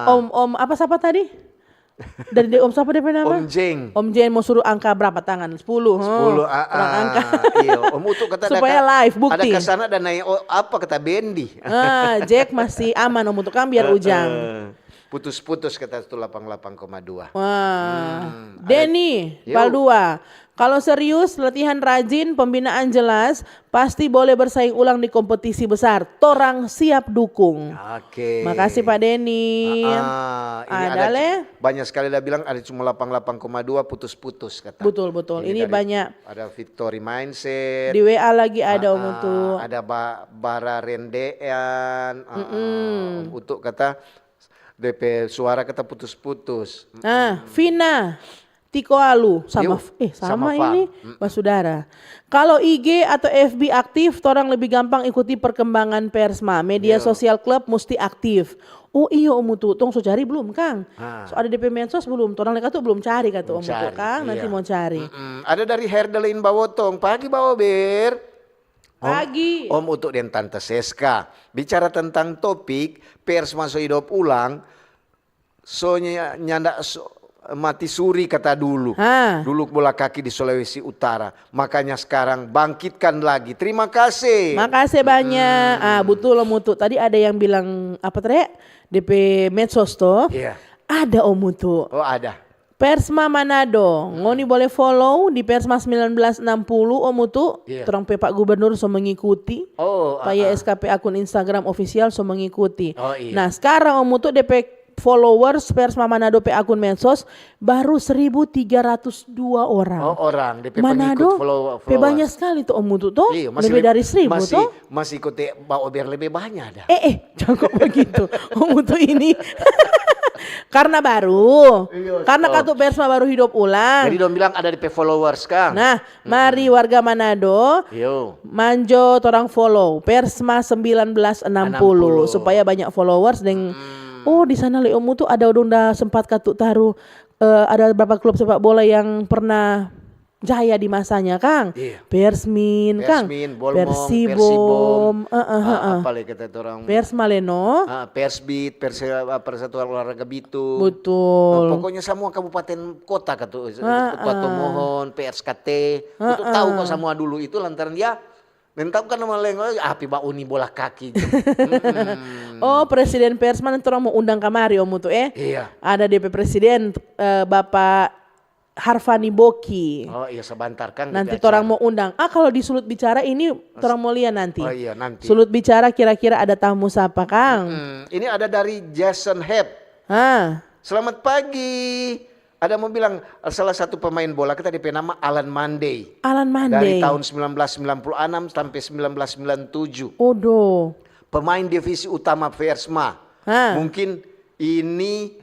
Om, om apa sapa tadi? Dari dia, om sapa dia pe nama? Om Jeng. Om Jeng mau suruh angka berapa tangan? Sepuluh, huh? Sepuluh, ah, orang angka. Iya, Om Utu kata supaya live, bukti. Ada kasana dan naik apa kata Bendi. Ah, Jack masih aman, Om Utu, kan biar ujang. Putus-putus kata tu delapan delapan koma dua. Wah. Denny, Pal dua. Kalau serius, latihan rajin, pembinaan jelas, pasti boleh bersaing ulang di kompetisi besar. Torang siap dukung. Oke. Makasih, Pak Denny. Ah, ini ada banyak sekali dia bilang ada cuma delapan delapan koma dua putus-putus kata. Betul, betul. Ini banyak. Ada Victory Mindset. Di W A lagi ada, Om Utu. Ada Bara Rendean. Om Utu kata, D P suara kata putus-putus. Ah, Vina Tikoalu sama, eh, sama ini basudara. Kalau I G atau F B aktif, torang lebih gampang ikuti perkembangan Persma. Media sosial klub musti aktif. Oh iyo, Om Utu, tong so cari belum, kang? So ada D P medsos belum? Torang leka tu belum cari kata Om Utu, kang? Nanti mau cari. Ada dari Herdelin Bawotong. Pagi, Ba Ober. Pagi. Om Utu deng Tante Seska. Bicara tentang topik, Persma so hidop ulang, so nyanda so, mati suri kata dulu. Dulu bola kaki di Sulawesi Utara. Makanya sekarang bangkitkan lagi. Terima kasih. Makasih banyak. Ah, betul, Om Utu. Tadi ada yang bilang, apa, Tre? D P medsos, toh? Iya. Ada, Om Utu. Oh, ada. Persma Manado, ngoni boleh follow di Persma sembilan belas enam puluh, Om Utu. Iya. Torang pe Pak Gubernur so mengikuti. Oh, ah, S K P akun Instagram official so mengikuti. Oh, iya. Nah, sekarang, Om Utu, D P followers Persma Manado pe akun medsos baru seribu tiga ratus dua orang. Oh, orang. D P pengikut, Manado pe banyak sekali tu, Om Utu, toh? Iya, lebih dari seribu, toh? Masih ikote Ba Ober lebe banya da. Eh, eh, jang ko bagitu. Om Utu ini karna baru. Iya, karna katu Persma baru hidop ulang. Jadi dong bilang ada depe followers, kang. Nah, mari warga Manado, manjo torang follow Persma sembilan belas enam puluh, enam puluh, supaya banyak followers deng. Oh, di sana le Om Utu ada dong da sempat katu taru, eh, ada berapa klub sepak bola yang pernah jaya di masanya, kang. Iya. Persmin, kang. Persmin, Bolmong, Persibom, Persibom. Eh, eh, eh, eh. Apa lagi kata orang? Persma le no. Ah, Persbit, Perse-, apa, Persatuan Olahraga Bitung. Betul. Nah, pokoknya semua kabupaten kota katu, Kota Tomohon, P S K T. Untuk tahu kok semua dulu itu lantaran dia Nentau kan nama leng, oh, api ba uni bola kaki. Mm-mm. Oh, presiden Persma nanti orang mau undang kamari, Om Utu, eh. Iya. Ada D P presiden, eh, Bapak Harvani Boki. Oh iya, sebentar, Kang. Nanti Kita torang acara. Mau undang. Ah, kalau di Sulut Bicara ini torang mau lia nanti. Oh iya, nanti. Sulut Bicara kira-kira ada tamu siapa, Kang? Hmm, ini ada dari Jason Hep. Ah, Selamat pagi. Ada mau bilang, salah satu pemain bola kita, dia pe nama Alan Mandei. Alan Mandei. Dari tahun sembilan belas sembilan puluh enam sampai sembilan belas sembilan tujuh. Odo. Pemain divisi utama Persma. Hah. Mungkin ini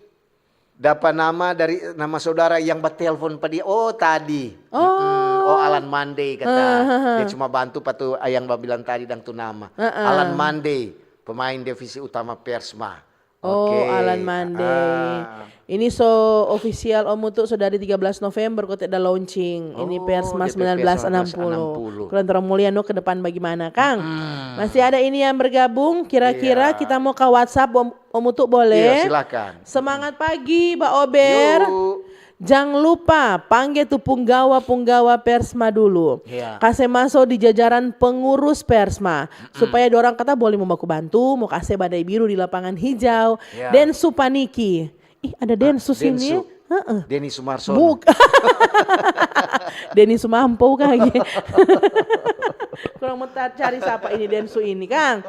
dapat nama dari nama saudara yang batelpon pa dia. Oh, tadi. Oh. Mm-mm. Oh, Alan Mandei kata. Heeh. Dia cuma bantu pa tu yang babilang tadi dang tu nama. Heeh. Alan Mandei, pemain divisi utama Persma. Oh, Oke. Alan Mandei. Ah. Ini so official, Om Utu, so dari tiga belas November kote da launching. Ini Oh, Persma D P P sembilan belas enam sembilan belas enam puluh. puluh. Kurang torang mulia no ke depan bagaimana, Kang? Hmm. Masih ada ini yang bergabung. Kira-kira Iya. Kita mau ke WhatsApp, Om, Om Utu, boleh? Iya, silakan. Semangat pagi, Ba Ober. Yuk. Jang lupa pangge tu punggawa-punggawa Persma dulu. Iya. Kase maso di jajaran pengurus Persma. Supaya dorang kata boleh mo baku bantu, mo kase badai biru di lapangan hijau. Iya. Densu Paniki. Ih, ada Densu sini. Densu. Heeh. Denny Sumarsono. Buk. Denny Sumampo kage. Kurang mau ta- cari siapa ini Densu ini, Kang.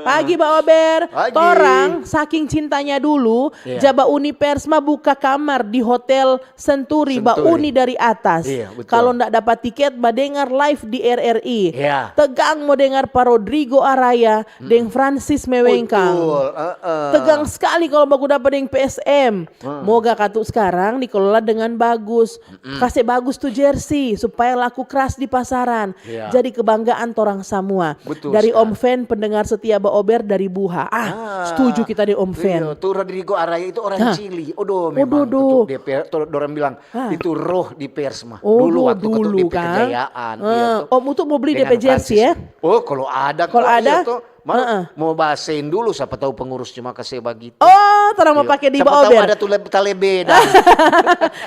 Pagi, Ba Ober. Pagi. Torang saking cintanya dulu, Iya. Ja ba uni Persma buka kamar di Hotel Senturi, ba Senturi. Uni dari atas. Iya, betul. Kalau ndak dapat tiket, ba dengar live di R R I. Iya. Tegang mo dengar pa Rodrigo Araya deng Francis Mewengkang. Betul, heeh. Tegang sekali kalau baku dapa deng P S M. Moga katu sekarang dikelola dengan bagus. Kase bagus tu jersey supaya laku keras di pasaran. Iya. Jadi kebanggaan torang samua. Betul Dari sekali. Om Fan, pendengar setia Ba Ober dari Buha. Ah, setuju kita deh Om Fan. Iya, tuh Rodrigo Araya itu orang Hah? Chili. Aduh, Aduh, memang aduh. Tuh, dia pe- tuh, orang bilang Ah. Itu roh di Persma. Oh, Dulu waktu dulu, ketuk D P kan? kejayaan. Ah, Iya, tuh. Om Utu mau beli Dengan D P jersey, Francis. Ya? Oh, kalau ada Kalau kok, ada? Iya, tuh. Mar, Heeh. Mau bahasain dulu, siapa tahu pengurus cuma kasih bagi. Oh, torang mau pakai di Siapa Ba tahu Ober. Ada tuh leb- talebe dah.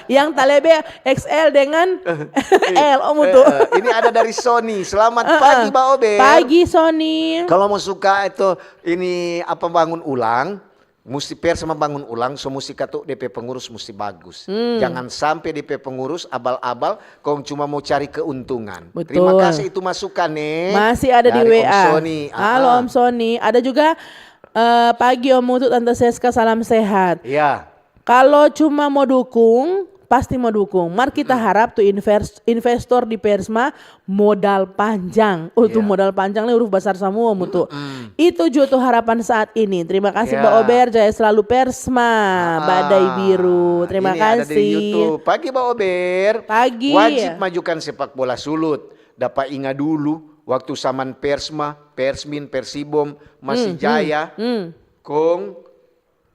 Yang talebe X L dengan L, Om Utu. Eh, eh, ini ada dari Sony. Selamat pagi, Ba Ober. Pagi, Sony. Kalau mau suka itu ini apa bangun ulang, musti Persma bangun ulang, so musti katu D P pengurus musti bagus. Jangan sampai D P pengurus abal-abal kong cuma mau cari keuntungan. Betul. Terima kasih itu masukan nih. Masih ada di Dari W A. Om Sony. Halo, Ah. Om Sony. Ada juga eh, pagi Om Utu, Tante Seska, salam sehat. Iya. Kalau cuma mau dukung, pasti mau dukung. Mar kita harap tu invers- investor di Persma modal panjang. Oh, tu Iya. Modal panjang nih huruf besar semua, Om Utu. Itu juga tu harapan saat ini. Terima kasih, Iya. Ba Ober, jaya selalu Persma. Ah, Badai Biru. Terima ini kasih. Ada di YouTube. Pagi, Ba Ober. Pagi. Wajib majukan sepak bola Sulut. Dapa inga dulu, waktu saman Persma, Persmin, Persibom, masih Hmm, jaya. hmm. Kong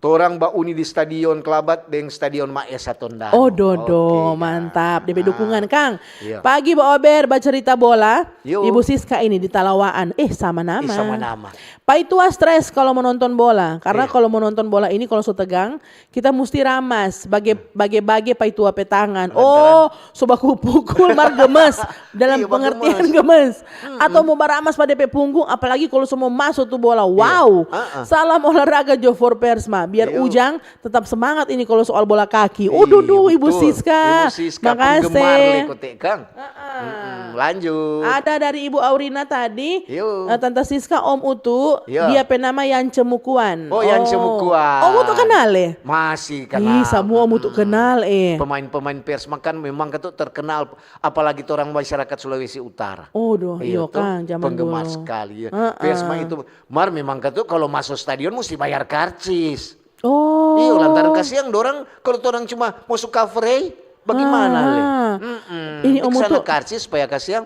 torang ba uni di Stadion Kelabat deng Stadion Maesa Tondano. Oh, Dodo, Oke, mantap. Kang. Dia pe dukungan, Kang. Iya. Pagi, Ba Ober, bacerita bola. Yo. Ibu Siska ini di Talawaan. Eh, sama nama. Ih, sama nama. Paitua stres kalau menonton bola. Karena Iya. Kalau menonton bola ini, kalau so tegang, kita musti ramas. Bage, bage-bage paitua pe tangan. Lantaran Oh, so baku pukul mar gemes. Dalam Iya, pengertian bagemes. Gemes. Atau mau baramas pa depe punggung, apalagi kalau so mo maso tu bola. Wow. Heeh. Salam olahraga jo for Persma. Biar Iyo. Ujang tetap semangat ini kalau soal bola kaki. Ih, Uduh, duh, Ibu betul. Siska. Ibu Siska, Makasih. Penggemar le kote, Kang. Mm-mm, lanjut. Ada dari Ibu Aurina tadi, Yo. eh, Tante Siska, Om Utu, Iya. Dia pe nama Yang Cemukuan. Oh, Yang Cemukuan. Om Utu kenal, eh? Masih kenal. Ih, semua Om Utu Mm-mm. Kenal, eh. Pemain-pemain Persma kan memang katu terkenal, apalagi orang masyarakat Sulawesi Utara. Oh, doh, Iya, iyo, tuh, Kang, zaman penggemar dulu. Sekali, ya. Heeh. Persma itu, mar memang katu kalau masuk stadion mesti bayar karcis. Oh. Iyo, lantaran kasiang dorang, kalau orang cuma mau suka free, bagaimana, le? Ah. Mm-mm. Ini Di Om sana Utu. Karcis supaya kasiang.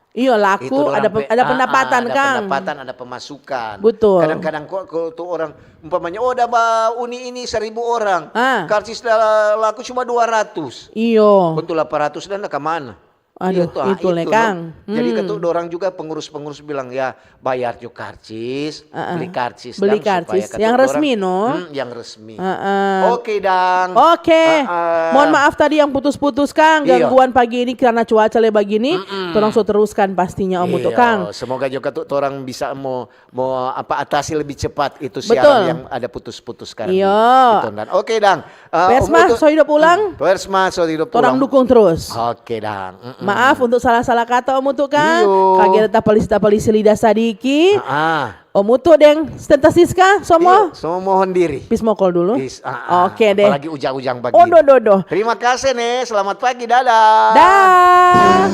Iyo, Itu laku, dorang ada, pe- pe- ada ah, pendapatan, ada Kang. Pendapatan, ada pemasukan. Betul. Kadang-kadang kok kalau tuh orang, umpamanya, oh, ada ba uni ini seribu orang, Ah. Karcis la- laku cuma dua ratus. Iyo. Untuk delapan ratus dan ke mana? Aduh, Iya, tuh, ah, itu le, itu, Kang. no. Jadi Hmm. katu dorang juga pengurus-pengurus bilang, "Ya, bayar jo karcis, Ah, ah. beli karcis, Beli dang, supaya karcis. katu Yang dorang, resmi, no? hmm, yang resmi." Ah, ah. Oke, dang. Oke. Ah, ah. Mohon maaf tadi yang putus-putus, Kang. Iya. Gangguan pagi ini karena cuaca le bagini. Mm-mm. Torang so teruskan pastinya, Om Utu, Iya, Kang. semoga jo katu torang bisa mo, mo apa, atasi lebih cepat itu siaran Betul. yang ada putus-putus sekarang. Iya. Di, di Tondan. Oke, dang. Eh, Om Persma, Utu, so hidup ulang. Persma, so hidup Torang ulang. Dukung terus. Oke, dang. Mm-mm. Maaf untuk salah-salah kata, Om Utu, Kang. Iyo. Kage ada tapalisi-tapalisi lidah sadiki. Ah, ah. Om Utu deng Stenta Siska, so mo? Iyo, so mohon diri. Pis mokol dulu. Is, ah, ah. Oke deh. Apalagi ujang-ujang pagi. Oh, do, do, do. Terima kasih nih, selamat pagi, dadah. Dah.